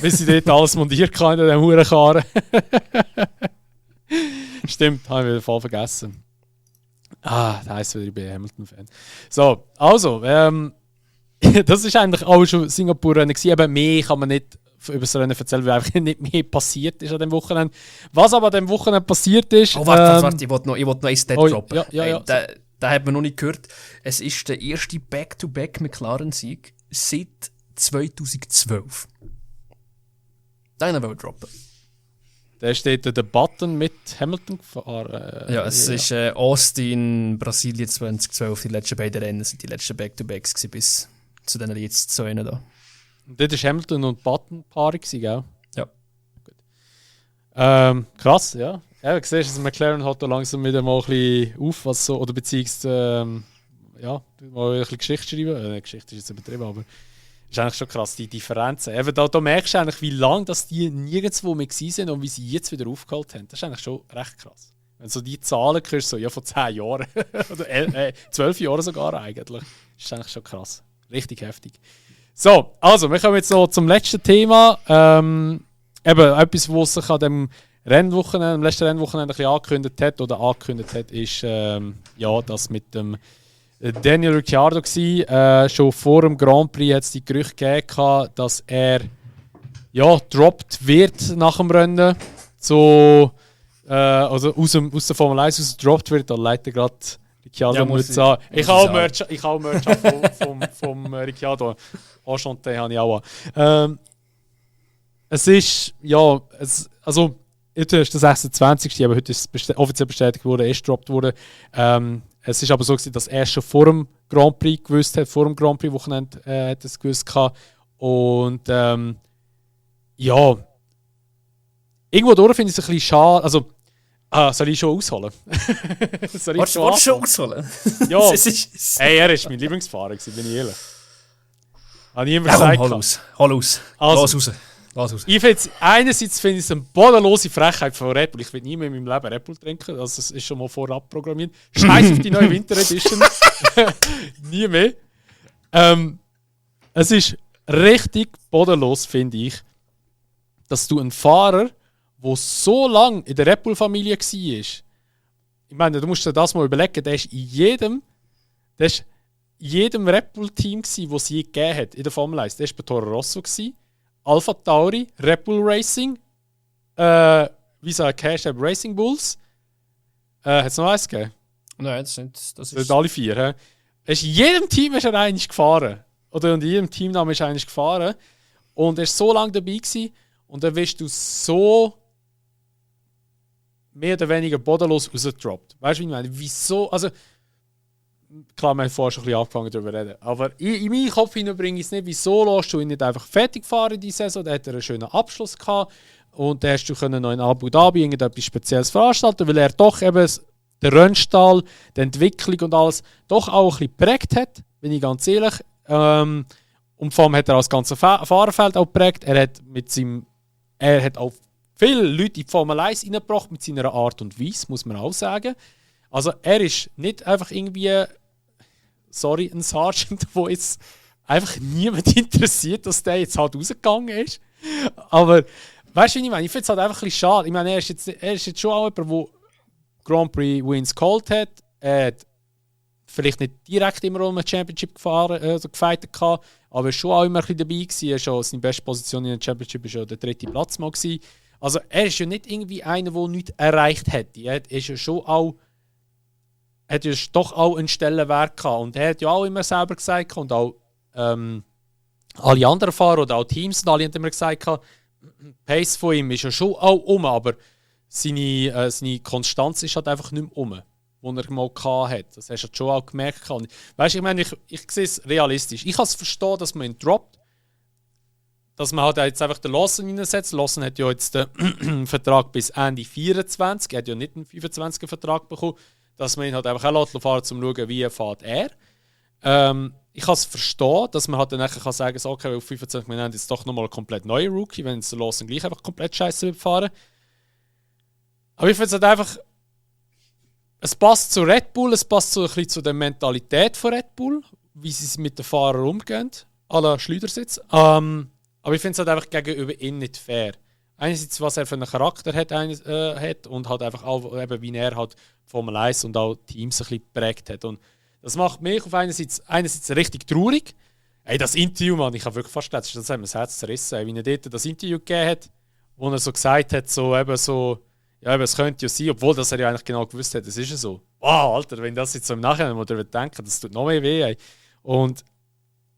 Speaker 1: Bis sie dort alles montiert haben in diesem Hurenkarren. Stimmt, habe ich wieder voll vergessen. Das heisst wieder, ich bin Hamilton-Fan. So, also, das ist eigentlich auch schon Singapur-Rennen gewesen. Eben mehr kann man nicht über das Rennen erzählen, weil einfach nicht mehr passiert ist an dem Wochenende. Was aber an dem Wochenende passiert ist...
Speaker 2: Oh, warte, ich wollte noch ein Stat droppen.
Speaker 1: Ja.
Speaker 2: Da hat man noch nicht gehört. Es ist der erste Back-to-Back McLaren-Sieg seit 2012. Den wollte ich droppen.
Speaker 1: Da steht der Button mit Hamilton gefahren.
Speaker 2: Ja, es ist Austin, Brasilien 2012. Die letzten beiden Rennen sind die letzten Back-to-Backs gewesen, bis zu denen jetzt zu einem da.
Speaker 1: Und dort war Hamilton und Button paarig, gell?
Speaker 2: Ja.
Speaker 1: Gut. Krass, ja. Ja, du siehst, McLaren hat da langsam wieder mal ein bisschen auf, was so, oder beziehungsweise, mal ein bisschen Geschichte schreiben. Geschichte ist jetzt übertrieben, aber ist eigentlich schon krass, die Differenzen. Eben da merkst du eigentlich, wie lange dass die nirgendwo mehr waren und wie sie jetzt wieder aufgeholt haben. Das ist eigentlich schon recht krass. Wenn du so die Zahlen hörst, so von 10 Jahren oder 12 Jahren sogar eigentlich, ist eigentlich schon krass. Richtig heftig. So, also, wir kommen jetzt noch zum letzten Thema. Eben etwas, was sich an dem am letzten Rennwochenende ein bisschen angekündigt hat, ist das mit dem Daniel Ricciardo war. Schon vor dem Grand Prix hat es die Gerüchte gegeben, dass er droppt wird nach dem Rennen. So, also aus der Formel 1 gedroppt wird, da leitet gerade Ricciardo an. Ich habe auch Merch vom Ricciardo. Enchanté habe ich auch an. Es ist, also heute ist der 26. aber heute ist es offiziell bestätigt worden, gedroppt wurde. Es ist aber so gewesen, dass er schon vor dem Grand Prix gewusst hat, vor dem Grand Prix Wochenende hat es gewusst gehabt. Und irgendwo durch finde ich es ein bisschen schade. Also, soll ich schon ausholen?
Speaker 2: Wolltest du schon ausholen?
Speaker 1: Ja, er ist mein Lieblingsfahrer, bin ich ehrlich. Habe ich immer gesagt.
Speaker 2: Hol aus.
Speaker 1: Also,
Speaker 2: Lass raus.
Speaker 1: Einerseits finde ich es eine bodenlose Frechheit von Red Bull. Ich will nie mehr in meinem Leben Red Bull trinken. Also, das ist schon mal vorab programmiert. Scheiß auf die neue Winter Edition. Nie mehr. Es ist richtig bodenlos, finde ich, dass du einen Fahrer, der so lange in der Red Bull-Familie war, ich meine, du musst dir das mal überlegen, der ist in jedem Red Bull-Team, das es je gegeben hat in der Formel 1. Der war bei Toro Rosso, Alpha Tauri, Red Bull Racing, Visa Cash App Racing Bulls. Hat es noch eins gegeben?
Speaker 2: Nein, das sind
Speaker 1: alle 4. In jedem Team ist er eigentlich gefahren. Oder in jedem Teamnamen ist er eigentlich gefahren. Und er war so lange dabei gewesen, und dann wirst du so mehr oder weniger bodenlos rausgedroppt. Weißt du, wie ich meine? Wieso? Also, klar, wir haben vorher schon ein bisschen angefangen darüber zu reden. Aber in meinen Kopf hineinbringe ich es nicht. Wieso lässt du ihn nicht einfach fertig fahren in dieser Saison? Da hat er einen schönen Abschluss gehabt. Und dann hast du noch in Abu Dhabi irgendetwas Spezielles veranstalten, weil er doch eben den Rennstall, die Entwicklung und alles doch auch ein bisschen geprägt hat, bin ich ganz ehrlich. Und vor allem hat er auch das ganze Fahrerfeld auch geprägt. Er hat auch viele Leute in die Formel 1 reingebracht mit seiner Art und Weise, muss man auch sagen. Also er ist nicht einfach irgendwie, ein Sergeant, wo jetzt einfach niemand interessiert, dass der jetzt halt rausgegangen ist. Aber weißt du, wie ich meine? Ich finde es halt einfach ein bisschen schade. Ich meine, er ist jetzt schon auch jemand, der Grand Prix Wins geholt hat. Er hat vielleicht nicht direkt immer um eine Championship gefightet gehabt, aber er war schon auch immer ein bisschen dabei gewesen. Er schon seine beste Position in der Championship war schon der 3. Platz mal gewesen. Also er ist ja nicht irgendwie einer, der nichts erreicht hätte. Er ist ja schon auch, hat ja doch auch einen Stellenwert gehabt. Und er hat ja auch immer selber gesagt, und auch alle anderen Fahrer oder auch Teams und alle haben immer gesagt, die Pace von ihm ist ja schon auch aber seine Konstanz ist halt einfach nicht mehr die er mal hatte. Das hast du schon auch gemerkt. Weißt du, ich meine, ich sehe es realistisch. Ich kann es verstehen, dass man ihn droppt. Dass man halt jetzt einfach den Lawson reinsetzt. Lawson hat ja jetzt den Vertrag bis Ende 24. Er hat ja nicht einen 25er Vertrag bekommen. Dass man ihn halt einfach auch fahren lässt, um zu schauen, wie fährt er. Ich kann es verstehen, dass man halt dann nachher sagen kann, so, okay, auf 25 Minuten jetzt doch nochmal ein komplett neuer Rookie, wenn es der Lawson gleich einfach komplett scheiße fahren. Aber ich finde es halt einfach, es passt zu Red Bull, es passt so ein bisschen zu der Mentalität von Red Bull, wie sie mit den Fahrern umgehen, à la Schleudersitz. Aber ich finde es halt einfach gegenüber ihm nicht fair. Einerseits, was er für einen Charakter hat und halt einfach auch, eben, wie er halt Formel 1 und auch Teams ein bisschen geprägt hat. Und das macht mich auf einerseits richtig traurig. Ey, das Interview, Mann, ich habe wirklich fast gedacht, das hat mir das Herz zerrissen, wie er dort das Interview gegeben hat, wo er so gesagt hat, so eben so, ja, eben, es könnte ja sein, obwohl das er ja eigentlich genau gewusst hat, es ist ja so. Wow, Alter, wenn das jetzt so im Nachhinein oder denken, das tut noch mehr weh. Ey. Und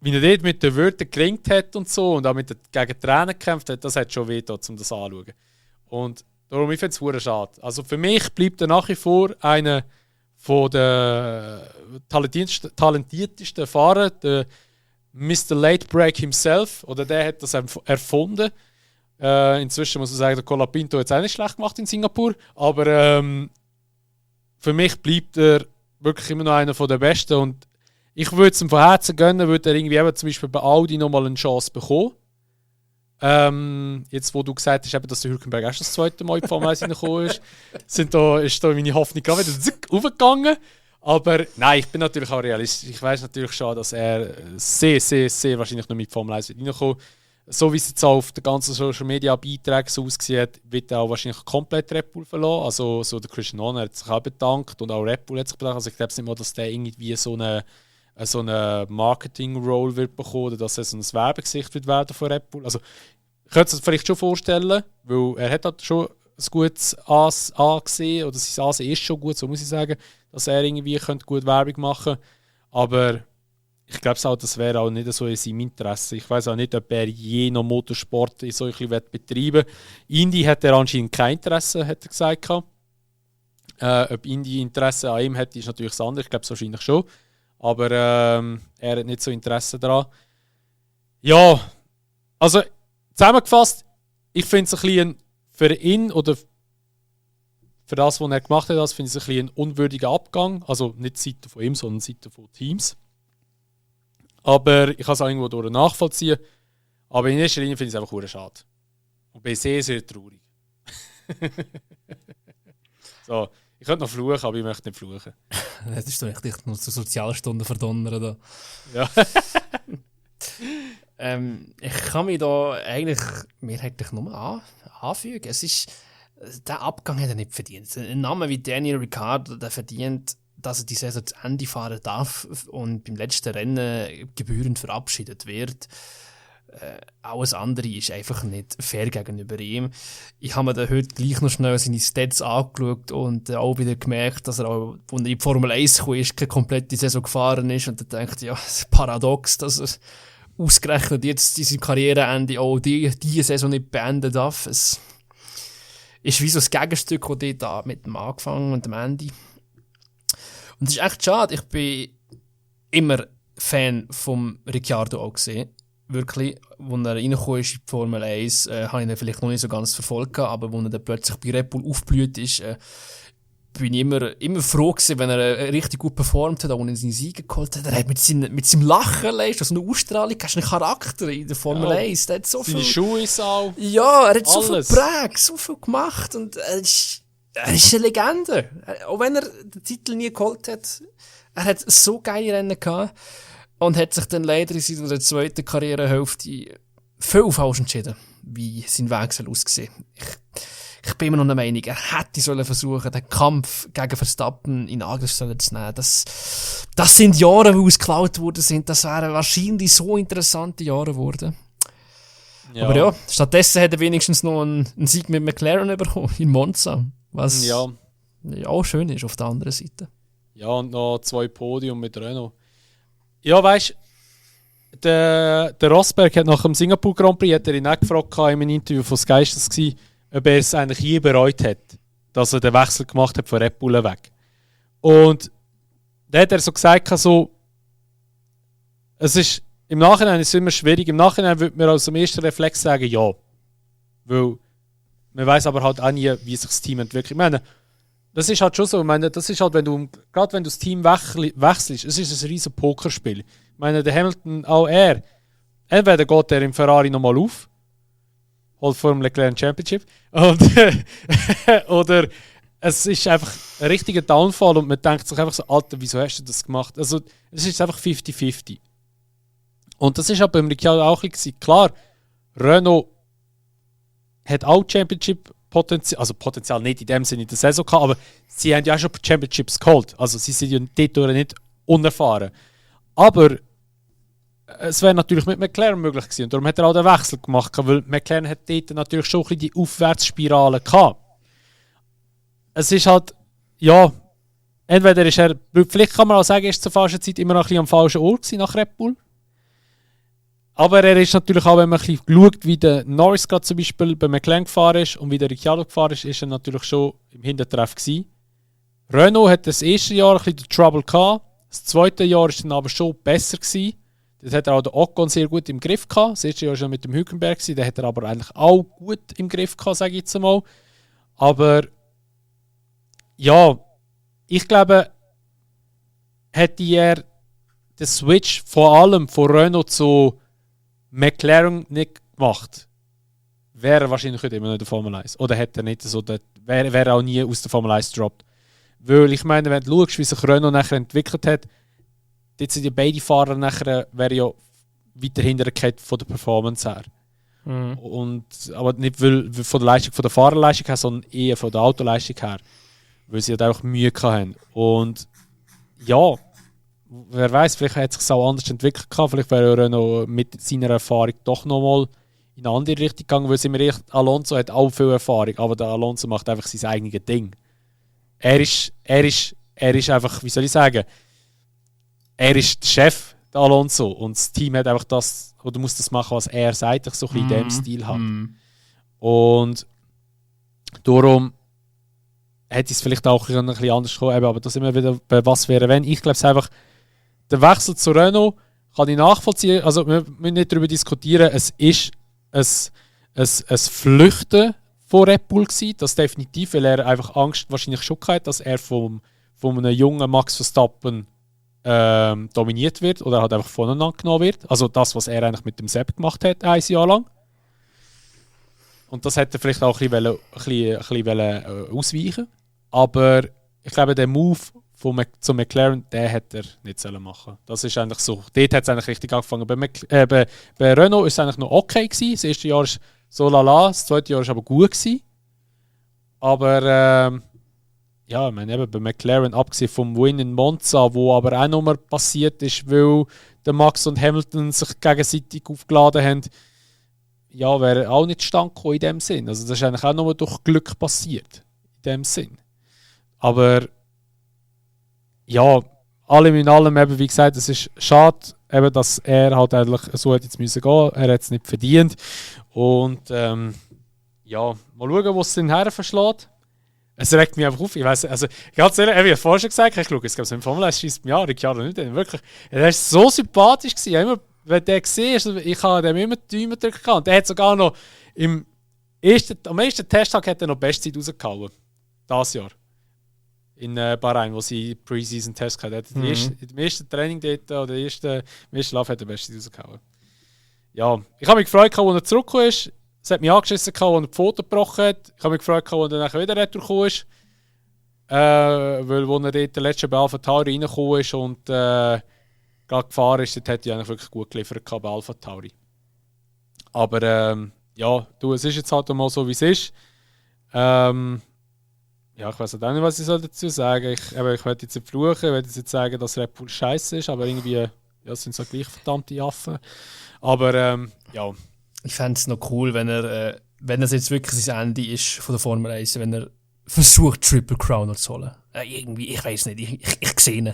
Speaker 1: wie er dort mit den Wörtern geringt hat und so und auch gegen Tränen gekämpft hat, das hat schon weh getan, um das anzuschauen. Und darum, ich finde es verdammt schade. Also für mich bleibt er nach wie vor einer von den talentiertesten Fahrer, der Mr. Late Break himself, oder der hat das erfunden. Inzwischen muss man sagen, der Colapinto hat es auch nicht schlecht gemacht in Singapur, aber für mich bleibt er wirklich immer noch einer der Besten und ich würde es ihm von Herzen gönnen, würde er irgendwie eben zum Beispiel bei Audi nochmal eine Chance bekommen. Jetzt, wo du gesagt hast, dass der Hülkenberg erst das zweite Mal in die Formel 1 reingekommen ist, ist da meine Hoffnung gerade wieder aufgegangen. Aber nein, ich bin natürlich auch realistisch. Ich weiß natürlich schon, dass er sehr, sehr, sehr wahrscheinlich noch mit die Formel 1 reinkommen wird. So wie es jetzt auch auf den ganzen Social Media Beiträgen so aussieht, wird er auch wahrscheinlich komplett Red Bull verlassen. Also so der Christian Horner hat sich auch bedankt und auch Red Bull hat sich bedankt. Also ich glaube nicht mal, dass der irgendwie so eine Marketing-Role wird bekommen oder dass er so ein Werbegesicht wird werden von Red Bull. Also ich könnte es vielleicht schon vorstellen, weil er hat halt schon ein gutes angesehen oder sein Ansehen ist schon gut, so muss ich sagen, dass er irgendwie gut Werbung machen könnte. Aber ich glaube auch, das wäre auch nicht so in seinem Interesse. Ich weiß auch nicht, ob er je noch Motorsport so ein bisschen betreiben will. Indy hat er anscheinend kein Interesse, hat er gesagt. Ob Indy Interesse an ihm hat, ist natürlich das andere. Ich glaube es wahrscheinlich schon. Aber er hat nicht so Interesse daran. Ja, also zusammengefasst, ich finde es ein bisschen für ihn oder für das, was er gemacht hat, finde ich es ein bisschen ein unwürdiger Abgang. Also nicht Seite von ihm, sondern Seite von Teams. Aber ich kann es auch irgendwo durch nachvollziehen. Aber in erster Linie finde ich es einfach sehr schade. Und bin sehr, sehr traurig. So, ich könnte noch fluchen, aber ich möchte nicht fluchen.
Speaker 2: Das ist doch echt nur zur Sozialstunde verdonnern. Da.
Speaker 1: Ja.
Speaker 2: Ich kann mich da eigentlich mehrheitlich nur anfügen. Der Abgang hat er nicht verdient. Ein Name wie Daniel Ricciardo, der verdient, dass er die Saison zu Ende fahren darf und beim letzten Rennen gebührend verabschiedet wird. Alles andere ist einfach nicht fair gegenüber ihm. Ich habe mir dann heute gleich noch schnell seine Stats angeschaut und auch wieder gemerkt, dass er auch, als er in die Formel 1 kam, keine komplette Saison gefahren ist und dann denkt, ja, es ist paradox, dass er ausgerechnet jetzt in seinem Karriereende auch diese Saison nicht beenden darf. Es ist wie so ein Gegenstück, das dort mit dem Anfang und dem Ende. Und es ist echt schade, ich bin immer Fan von Ricciardo auch gesehen. Wirklich, als er reingekommen ist in die Formel 1, habe ich ihn vielleicht noch nicht so ganz verfolgt, aber als er dann plötzlich bei Red Bull aufgeblüht ist, bin ich immer froh gewesen, wenn er richtig gut performt hat, auch wenn er seine Siege geholt hat. Er hat mit seinem Lachen, so eine Ausstrahlung, hast einen Charakter in der Formel 1. Der hat so
Speaker 1: seine
Speaker 2: viel,
Speaker 1: Schuhe ist auch.
Speaker 2: Ja, er hat so
Speaker 1: alles.
Speaker 2: viel geprägt, so viel gemacht und er ist eine Legende. Auch wenn er den Titel nie geholt hat, er hat so geile Rennen gehabt und hat sich dann leider in seiner zweiten Karrierehälfte viel falsch entschieden. wie sein Weg aussehen soll. Ich bin immer noch der Meinung, er hätte versuchen, den Kampf gegen Verstappen in Angriff zu nehmen. Das sind Jahre, die ausgeklaut worden sind. Das wären wahrscheinlich so interessante Jahre geworden. Ja. Aber ja, stattdessen hat er wenigstens noch einen Sieg mit McLaren bekommen, in Monza. Was ja auch schön ist auf der anderen Seite.
Speaker 1: Ja, und noch 2 Podium mit Renault. Ja, weißt du, der Rosberg hat nach dem Singapur Grand Prix ihn auch gefragt in einem Interview von Sky, ob er es eigentlich je bereut hat, dass er den Wechsel gemacht hat von Red Bull weg. Und da hat er so gesagt, es ist im Nachhinein ist es immer schwierig. Im Nachhinein würde man als ersten Reflex sagen, ja. Weil man weiß aber halt auch nie, wie sich das Team entwickelt. Ich meine, das ist halt schon so. Ich meine, das ist halt, gerade wenn du das Team wechselst, es ist ein riesen Pokerspiel. Ich meine, der Hamilton, auch er, entweder geht er im Ferrari nochmal auf, holt vor dem Leclerc Championship, oder es ist einfach ein richtiger Downfall und man denkt sich einfach so, Alter, wieso hast du das gemacht? Also, es ist einfach 50-50. Und das ist aber beim Ricciardo auch ein bisschen klar. Renault hat auch Championship-Potenzial, also Potenzial nicht in dem Sinne in der Saison gehabt, aber sie haben ja auch schon Championships geholt. Also sie sind ja dort nicht unerfahren. Aber es wäre natürlich mit McLaren möglich gewesen. Und darum hat er auch den Wechsel gemacht, weil McLaren hat dort natürlich schon ein bisschen die Aufwärtsspirale gehabt. Es ist halt, ja, entweder ist er, vielleicht kann man auch sagen, er ist zur falschen Zeit immer noch ein bisschen am falschen Ort gewesen nach Red Bull. Aber er ist natürlich auch, wenn man ein bisschen schaut, wie der Norris gerade zum Beispiel bei McLaren gefahren ist und wie der Ricciardo gefahren ist er natürlich schon im Hintertreff gewesen. Renault hat das erste Jahr ein bisschen den Trouble gehabt. Das zweite Jahr war dann aber schon besser gewesen. Das hat er auch den Ocon sehr gut im Griff gehabt. Das erste Jahr war schon mit dem Hülkenberg gewesen. Den hat er aber eigentlich auch gut im Griff gehabt, sage ich jetzt mal. Aber ja, ich glaube, hätte er den Switch vor allem von Renault zu McLaren nicht gemacht, wäre er wahrscheinlich immer noch in der Formel 1. Oder hätte er nicht so, wäre er auch nie aus der Formel 1 gedroppt. Weil ich meine, wenn du schaust, wie sich Renault nachher entwickelt hat, dort sind ja beide Fahrer nachher, wären ja weiter hintergekehrt von der Performance her. Mhm. Aber nicht weil von der Leistung, von der Fahrerleistung her, sondern eher von der Autoleistung her. Weil sie halt auch Mühe hatten. Und ja, wer weiß, vielleicht hat es sich auch anders entwickelt. Vielleicht wäre Renault mit seiner Erfahrung doch nochmal in eine andere Richtung gegangen, weil sind wir echt, Alonso hat auch viel Erfahrung, aber der Alonso macht einfach sein eigenes Ding. Er ist einfach, wie soll ich sagen, er ist der Chef, der Alonso, und das Team hat einfach das, oder muss das machen, was er sagt, so ein bisschen in dem Stil hat. Und darum hätte es vielleicht auch ein bisschen anders kommen, aber da sind wir wieder bei was wäre wenn. Ich glaube es einfach, der Wechsel zu Renault kann ich nachvollziehen. Also wir müssen nicht darüber diskutieren, es ist ein Flüchten von Red Bull gewesen, das definitiv, weil er einfach Angst wahrscheinlich schon hatte, dass er von einem jungen Max Verstappen dominiert wird oder halt einfach voneinander genommen wird. Also das, was er eigentlich mit dem Sepp gemacht hat, ein Jahr lang. Und das hätte er vielleicht auch ein bisschen ausweichen. Aber ich glaube, der Move zu McLaren, den hätte er nicht machen sollen. Das ist eigentlich so. Dort hat es eigentlich richtig angefangen. Bei Renault war es eigentlich noch okay gewesen. Das erste Jahr war so lala, das zweite Jahr war aber gut gewesen. Aber ja, ich meine, eben bei McLaren, abgesehen vom Win in Monza, wo aber auch nochmal passiert ist, weil der Max und Hamilton sich gegenseitig aufgeladen haben, ja, wäre auch nicht stand gekommen in dem Sinn. Also das ist eigentlich auch nur durch Glück passiert. In dem Sinn. Aber ja, allem in allem, eben, wie gesagt, es ist schade, eben, dass er halt eigentlich so hätte jetzt müssen gehen. Er hat es nicht verdient. Und ja, mal schauen, wo es den Herren verschlägt. Es regt mich einfach auf. Ich weiss, also ganz ehrlich, wie ich vorher schon gesagt habe, ich schaue, es gab so im Formel 1 schießt mir ja, Ricciardo nicht. Wirklich, er war so sympathisch gewesen. Immer, wenn der gesehen ist, ich habe dem immer die Däume drücken. Und er hat sogar noch am ersten Testtag hat er noch Bestzeit rausgehauen. Das Jahr. In Bahrain, wo sie Pre-Season-Test hatten. Im ersten Training dort, oder im ersten Lauf hat er Bestzeit rausgehauen. Ja, ich habe mich gefreut, als er zurückgekommen ist. Es hat mich angeschissen, als er die Pfote gebrochen hat. Ich habe mich gefreut, als er nachher wieder retourgekommen ist. Weil, als er dort der letzte bei AlphaTauri reingekommen ist und gerade gefahren ist, dort hat er eigentlich wirklich gut geliefert bei AlphaTauri. Aber ja, du, es ist jetzt halt mal so, wie es ist. Ja, ich weiß auch nicht, was ich dazu sagen soll. Ich werde jetzt nicht fluchen, ich werde jetzt sagen, dass Red Bull scheiße ist, aber irgendwie, ja, es sind so gleich verdammte Affen. Aber, ja.
Speaker 2: Ich fände es noch cool, wenn es jetzt wirklich das Ende ist von der Formel 1, wenn er versucht, Triple Crown zu holen. Irgendwie, ich weiß nicht, ich sehe ihn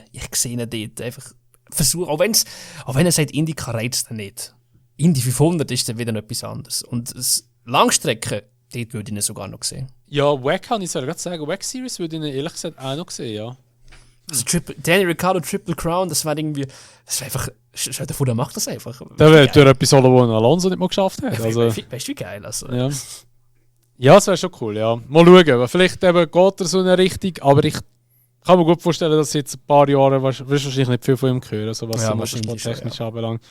Speaker 2: dort. Einfach versuchen, auch wenn er sagt, Indycar reizt er nicht. Indy 500 ist dann wieder etwas anderes. Und das Langstrecke, dort würde ich ihn sogar noch sehen.
Speaker 1: Ja, WEC kann ich gerade sagen. WEC Series würde ich ihn ehrlich gesagt auch noch sehen, ja.
Speaker 2: Also Daniel Ricciardo Triple Crown, das wäre einfach, stell dir vor, der macht das einfach.
Speaker 1: Der wird durch etwas holen, was Alonso nicht mal geschafft hat. Also,
Speaker 2: weißt du, wie geil? Also.
Speaker 1: Ja. Ja, das wäre schon cool, ja. Mal schauen, vielleicht eben geht er so in eine Richtung, aber ich kann mir gut vorstellen, dass jetzt ein paar Jahre wahrscheinlich nicht viel von ihm hören, also was so motorsporttechnisch anbelangt.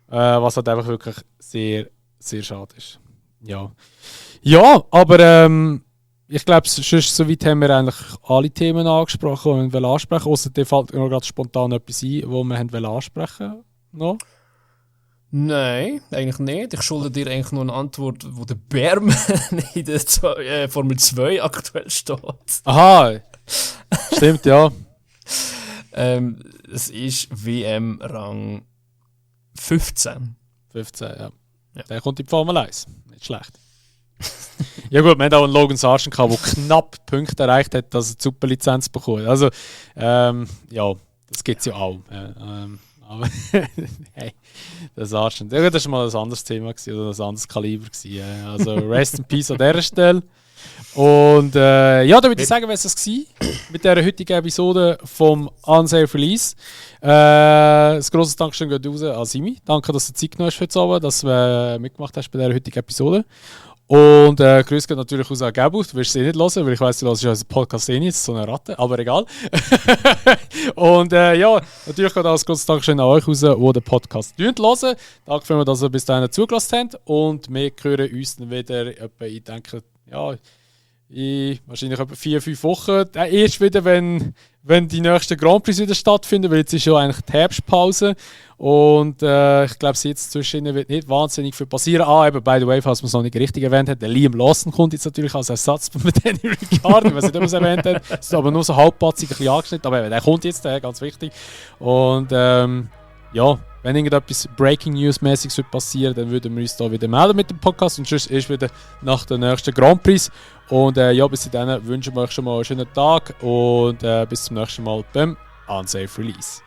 Speaker 1: Was halt einfach wirklich sehr, sehr schade ist. Ja. Ja, aber ich glaube, sonst soweit haben wir eigentlich alle Themen angesprochen, die wir ansprechen wollen. Außer dir fällt noch gerade spontan etwas ein, das wir ansprechen wollen.
Speaker 2: Nein, eigentlich nicht. Ich schulde dir eigentlich nur eine Antwort, wo der Berm in der Formel 2 aktuell steht.
Speaker 1: Aha, stimmt, ja.
Speaker 2: Es ist WM-Rang 15.
Speaker 1: 15, ja. Der kommt in die Formel 1. Nicht schlecht. Ja gut, wir hatten auch einen Logan Sargent, der knapp Punkte erreicht hat, dass er die Superlizenz bekommt. Also, ja, das gibt es ja auch. Aber hey, der Sargent, das war mal ein anderes Thema oder ein anderes Kaliber. Also Rest in Peace an dieser Stelle. Und ja, da würde ich sagen, was es war mit dieser heutigen Episode vom Unsafe Release. Ein grosses Dankeschön geht raus an Simi. Danke, dass du Zeit genommen hast heute Abend, dass du mitgemacht hast bei dieser heutigen Episode. Und Grüße geht natürlich aus an Gabu. Du wirst es eh nicht hören, weil ich weiss, du hörst unseren Podcast eh nicht, so eine Ratte, aber egal. Und ja, natürlich geht auch ein großes Dankeschön an euch raus, die den Podcast hören. Danke für dass ihr bis dahin zugelassen habt. Und wir hören uns dann wieder, ich denke, ja, wahrscheinlich etwa 4-5 Wochen. Erst wieder, wenn die nächsten Grand Prix wieder stattfinden, weil jetzt ist ja eigentlich die Herbstpause. Und ich glaube, jetzt zwischen ihnen wird nicht wahnsinnig viel passieren. Eben, by the way, falls man es noch nicht richtig erwähnt hat, der Liam Lawson kommt jetzt natürlich als Ersatz mit Daniel Ricciardo, was ich nicht erwähnt habe. Das ist aber nur so halbpatzig ein bisschen angeschnitten, aber eben, der kommt jetzt, ganz wichtig. Und ja, wenn irgendetwas Breaking News-mäßiges passieren, dann würden wir uns da wieder melden mit dem Podcast und sonst ist wieder nach der nächsten Grand Prix. Und ja, bis dahin wünschen wir euch schon mal einen schönen Tag und bis zum nächsten Mal beim Unsafe Release.